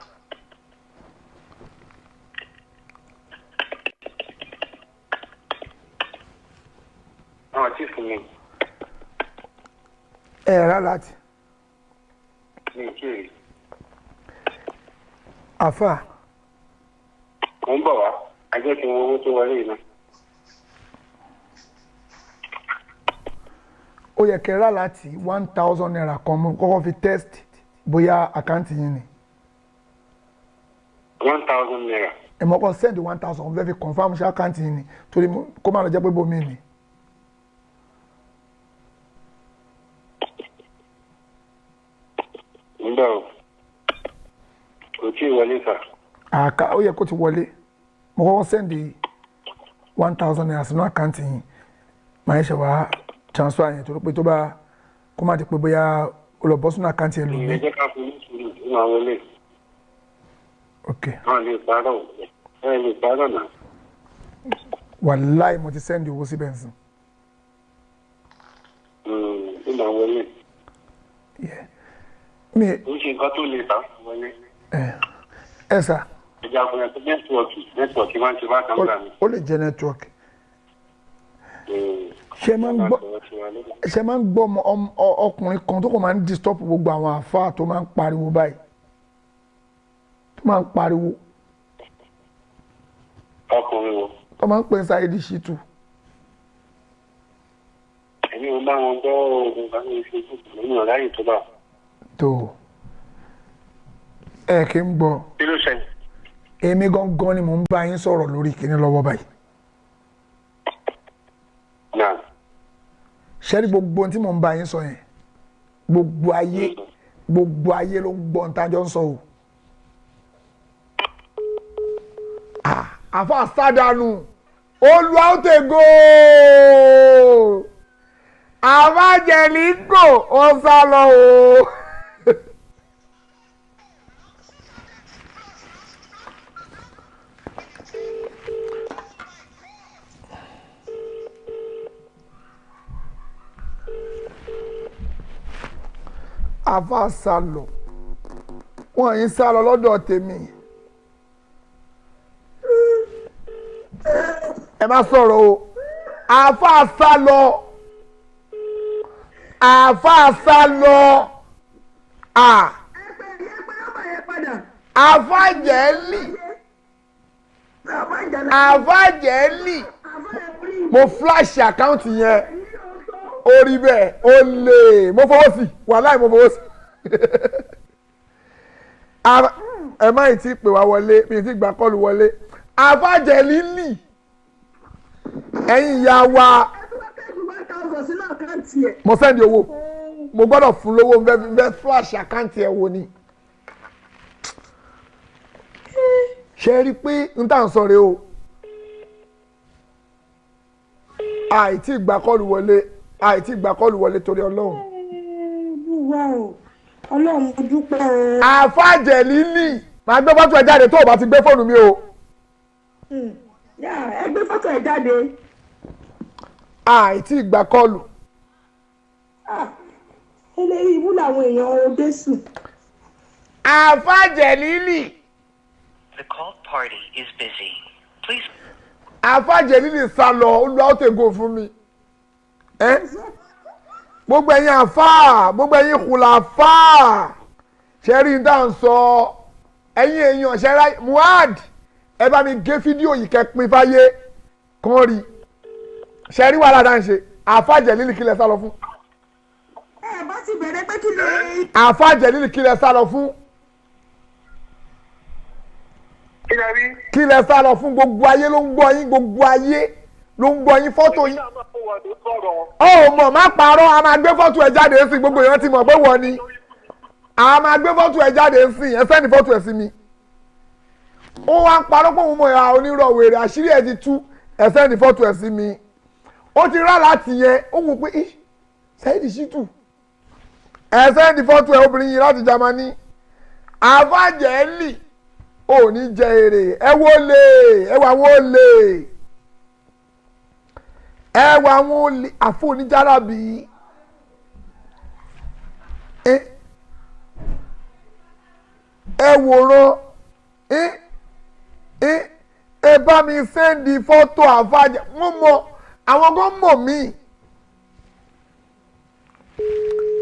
Wọn ò tí fún mi. Ẹ rà alert. Ní ìdí èyí. Àfà. Mo ń bọ̀ wá. Ajẹ́ kí n wo owó tó wọlé yìí náà. Ó yẹ kẹ́ rà alert ₦1,000 kan. Mo kọ́kọ́ fi test bóyá account yín ni. ₦1,000. Ẹ mọ̀ kọ́ send 1,000, mo fẹ́ fi confirm ṣe account yín ni, torí kó má lọ jẹ́ pé bómi ni. Ń bọ̀ o. Kò tí ì wọlé sà. Àká ó yẹ kó ti wọlé. Mo kọ́kọ́ send ₦1,000 sínú account yín, màá ṣe wá transfer yẹn, torí pé tó bá kó má di pé bóyá ó lọ bọ́ sínú account yẹn Ìyẹn lómi. jẹ́ ká fún ní sùúrù, ó máa wọlé. Ok. Wọn lè parọ́, ẹ lè parọ́ náà. Wàláì, mo ti send owó síbẹ̀ nsìn. Ó máa wọlé. Yeah. Mi Kò ń ṣe nǹkan tó lè bá wọlé. Ẹ sà. Ẹja fún ẹ pé network máa ń ṣe bákan gbà mí. Ó lè jẹ́ network. Ṣé máa ń gbọ́, ṣe máa ń gbọ́ ọkùnrin kan tó kàn máa ń disturb gbogbo àwọn àfáà, tó máa ń pariwo báyìí, tó máa ń pariwo? Ọkùnrin wo? Tó máa ń pè ní Saheed Shittu. Èmi ò bá wọn gbọ́ oògùn bá mi ṣe èmi ò ráyè tó bá. Tó ẹ kì í gbọ́. Kí ló ṣẹlẹ̀? Èmi gangan ni mò ń bá yín sọ̀rọ̀ lórí kíní lọ́wọ́ báyìí. Náà. Ṣẹ́rí, gbogbo ohun tí mò ń bá yín sọ yẹn, gbogbo ayé, gbogbo ayé ló ń gbọ́ ohun tájọ́ ń sọ o. Ah, àfa sádànù olùwàtẹ̀gò àbájẹ̀lígò, ó sá lọ o. Àfa sá lọ, wọn yìí sá lọ lọ́dọ̀ tèmi. Ẹ má sọ̀rọ̀ o. Àfa sá lọ, àfa sá lọ. À. Ẹ pé nọ́mbà yẹn padà. Àfa jẹ́lì. Àfa ìjàlá. Àfa jẹ́lì. Àfa ẹ̀rí. Mo flash account yẹn, ó rí bẹ́ẹ̀, ó lè mo fọwọ́ sí. Wàláì, mo fọwọ́ sí. Ẹ má ì tí pè wá wọlé, mi ì tí gbà call wọlé. Àfàjẹ lílì, ẹ̀yin ìyá wa. Ẹ tún wá send 1,000 sínú account ẹ̀. Mo send owó, mo gbọ́dọ̀ fún lówó. N fẹ́ flash account ẹ̀ wò ni. Ṣe rí i pé n tà ń sọ rèé o? Àìtí ìgbà call wọlé, àìtí ìgbà call wọlé, torí Ọlọ́run. Olúwa o, Ọlọ́run, mo dúpẹ́ o. Àfàjẹ lílì, màá gbé fọ́tò ẹ̀ jáde tó o bá ti gbé fóònù mi o. Yá, ẹ gbé fọ́tò ẹ̀ jáde. Àìtí ìgbà call. Ah, eléyìí ibú làwọn èèyàn o, Jésù. Àfàjẹ lílì. The called party is busy. Please Àfàjẹ lílì sá lọ. Olúwa, ó tẹ̀gò fún mi. Ẹ́ gbogbo ẹ̀yin àfáà, gbogbo ẹ̀yin kùlàfáà, ṣẹ́rí ń dá ń sọ, ẹ̀yin èèyàn ṣẹ́ra muad, ẹ bá mi gé fídíò yìí, kẹ́ pín fáyé kán rí. Ṣẹ́rí wàhálà dá ń ṣe. Àfàjẹ lílì, kílẹ̀ sá lọ fún? Ẹ bá ti bẹ̀rẹ̀ pé kí lè. Àfàjẹ lílì, kílẹ̀ sá lọ fún? Kí lẹ rí? Kílẹ̀ sá lọ fún? Gbogbo ayé ló ń gbọ́ yín, gbogbo ayé ló ń gbọ́ yín, fọ́tò yín. Èmi náà máa ń wọ̀ tó sọ̀rọ̀. Ó mọ̀ má parọ́. A máa gbé fọ́tò ẹ̀ jáde sí, gbogbo èèyàn ti mọ̀ pé wọ́n ni. A máa gbé fọ́tò ẹ̀ jáde sí. Ẹ send fọ́tò ẹ̀ sí mi. Ó wá ń parọ́ pé òun mọ̀ ẹ̀ onírọ̀ wèrè, àṣírí ẹ̀ ti tú. Ẹ send fọ́tò ẹ̀ sí mi. Ó ti rà láti yẹn, ó wò pé ih, Saheed Shittu. Ẹ send fọ́tò ẹ̀, obìnrin yìí láti Jámánì. Àfàjẹ́lì ò ní jẹ èrè. Ẹ wó lè, ẹ wà wọ́n lè, ẹ wà wọ́n lè àfọ oníjàlábì. Ẹ ẹ wòran. Ẹ ẹ ẹ bá mi send fọ́tò àfàjẹ́. Mo mọ àwọn kan mọ̀ mí.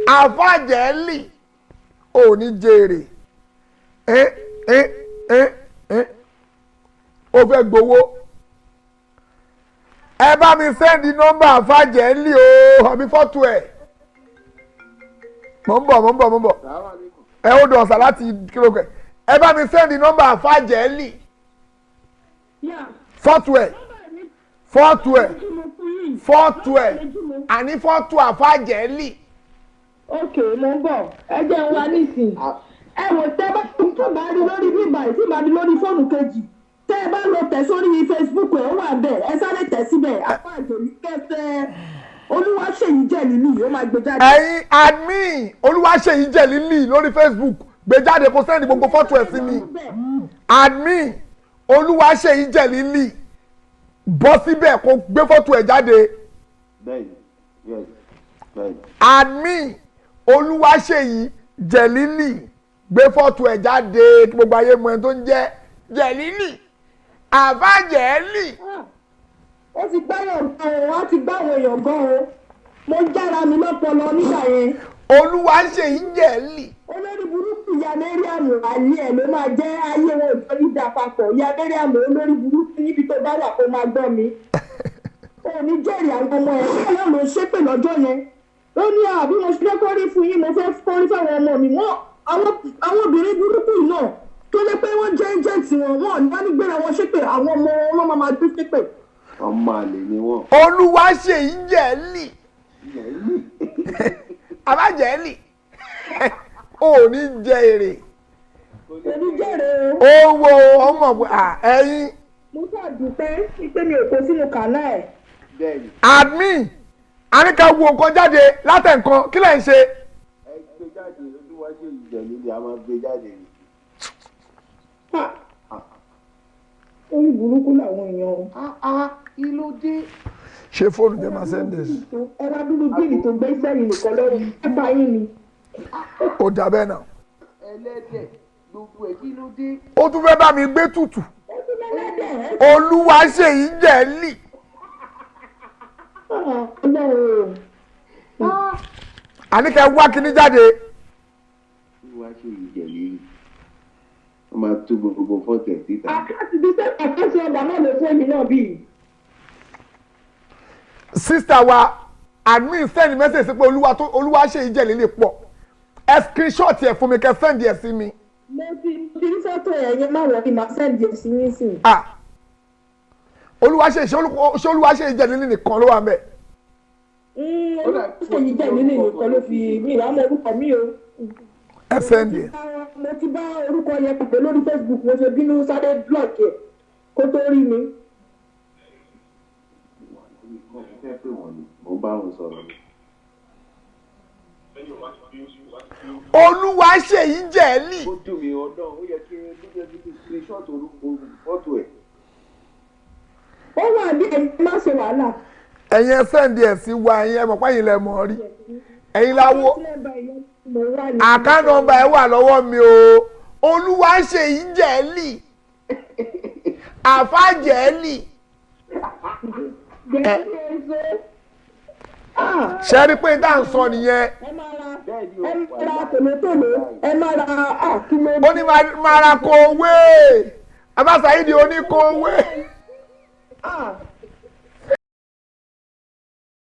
Àfàjẹ́lì ò ní jèrè. Ẹ ẹ ẹ ẹ, ó fẹ́ gbowó. Ẹ bá mi send nọ́mbà àfàjẹ́lì o, àbí fọ́tò ẹ̀. Mò ń bọ̀, mò ń bọ̀, mò ń bọ̀. Ẹ ó dùn ọ̀sà láti kílókè. Ẹ bá mi send nọ́mbà àfàjẹ́lì, fọ́tò ẹ̀, fọ́tò ẹ̀, fọ́tò ẹ̀, àní fọ́tò àfàjẹ́lì. Ok, mo ń bọ̀, ẹ jẹ́ n wá nísìn. Ẹ wò, tẹ́ bá tó bá rí lórí bíbá yìí, tí bá rí lórí fóònù kejì, tẹ́ ẹ bá lọ tẹ̀ sórí Facebook ẹ̀, ó wà bẹ́ẹ̀. Ẹ sáré tẹ̀ síbẹ̀, apá àjòyí kẹsẹ̀ Olúwaṣèyí jẹ́ nínú yìí, ó máa gbé jáde. Ẹ̀yin admin, Olúwaṣèyí Jẹ̀lílì lórí Facebook, gbé jáde, kó send gbogbo fọ́tò ẹ̀ sí mi. Admin Olúwaṣèyí Jẹ̀lílì, bọ́ síbẹ̀ kó gbé fọ́tò ẹ̀ jáde. Bẹ́ẹ̀ni, yes, bẹ́ẹ̀ni. Admin Olúwaṣèyí Jẹ̀lílì, gbé fọ́tò ẹ̀ jáde kí gbogbo ayé mọ ẹni tó ń jẹ́ Jẹ̀lílì, àbájẹ́lì. Ó ti gbáyàn gan o, wọ́n ti gbá àwọn èèyàn gan o. Mo jára mi lọ́pọlọ nígbà yẹn. Olúwaṣèyí Jẹ̀lílì. Olórí burúkú ìyá Mariam, ayé ẹ̀ ló máa jẹ́, ayé wọn ò jọ ní ìdá papọ̀. Ìyá Mariam, olórí burúkú, níbi tó bá wà, kó máa gbọ́ mi. Ò ní jẹ́rìí àwọn ọmọ ẹ̀. Bẹ́ẹ̀ náà ló ṣépè lọ́jọ́ yẹn. Ó ní àbí mo ṣe kórí fún yín, mo fẹ́ kórí fáwọn ọmọ mi. Wọ́n àwọn obìnrin burúkú yìí náà tó lé pé wọ́n jẹ́ agent wọn, wọn ò ní wọ́n ní gbéra wọn ṣépè, àwọn ọmọ wọn ló máa gbé ṣépè. Ọmọ àlè ni wọ́n. Olúwaṣèyí Jẹ̀lílì, àbájẹ́lì, ò ní jẹ èrè. Èmi jẹ́rìí o. Ó wo ọmọ ẹ̀yin. Mo ṣàdúpẹ́ pé mi ò kó sínú kànáà ẹ̀. Bẹ́ẹ̀ni. Admin, àníkà wo nǹkan jáde látẹ̀ nǹkan, kí lẹ̀ ń ṣe? Ẹ gbé jáde, Olúwaṣèyí Jẹ̀lílì, a máa gbé jáde ni. Orí burúkú làwọn èèyàn o. Kí ló dé? Ṣé fóònù jẹ́ máa send this? Ẹ wá dúró bíìlì tó gbé sẹ́yìn nìkan lọ́rùn nípa yín ni. Ó dà bẹ́ẹ̀ náà. Ẹlẹ́dẹ̀ gbogbo ẹ̀, kí ló dé? Ó tún fẹ́ bá mi gbé tutù. Ẹ tún lẹ́lẹ́dẹ̀ ẹ. Olúwaṣèyí Jẹ̀lílì. Ọlọ́run. Àníkà wá kíní jáde. Olúwaṣèyí Jẹ̀lílì, wọ́n máa tú gbogbo fọ́tò ẹ̀ síta. Account the same account number náà ló fún mi náà bíi. Sister wa, admin, send message sí pé olúwa tó Olúwaṣèyí Jẹ̀lílì pọ̀. Ẹ screenshot ẹ̀ fún mi, kẹ́ send ẹ̀ sí mi. Mo ti rí fọ́tò ẹ̀ yẹn, má wọ̀ ni màá send ẹ̀ sí yín sìn. Ah, Olúwaṣeyì, ṣé Olúwaṣeyì Jẹ̀lílì nìkan ló wà mẹ́? Olúwaṣeyì Jẹ̀lílì nìkan ló fi mí ìwà mọ orúkọ mi o. Ẹ send ẹ̀. Mo ti bá orúkọ yẹn pàdé lórí Facebook, mo ṣe bínú sáré block ẹ̀ kó tó rí mi. Mo fẹ́ pè wọ́n ni, mo bá wọn sọ̀rọ̀ ni. Olúwaṣeyì Jẹ̀lílì. Ó dùn mí ọ̀nà, ó yẹ kí ló yẹ kí n screenshot orúkọ fọ́tò ẹ̀. Ó wà bí ẹni má ṣe wàhálà. Ẹ̀yin ẹ send ẹ̀ sí wa. Ẹ̀yin ẹ mọ̀ pé ẹ̀yin lẹ mọ̀ rí, ẹ̀yin láwo. Account number ẹ wà lọ́wọ́ mi o. Olúwaṣeyì Jẹ̀lílì, àfa Jẹ̀lílì. Ṣe rí pé tá à ń sọ nìyẹn? Ẹ máa ra, ẹ máa ra tòlótòló, ẹ máa ra àkìlọ. Ó ní máa ra kòwé, abáṣáyídì oníkòwé.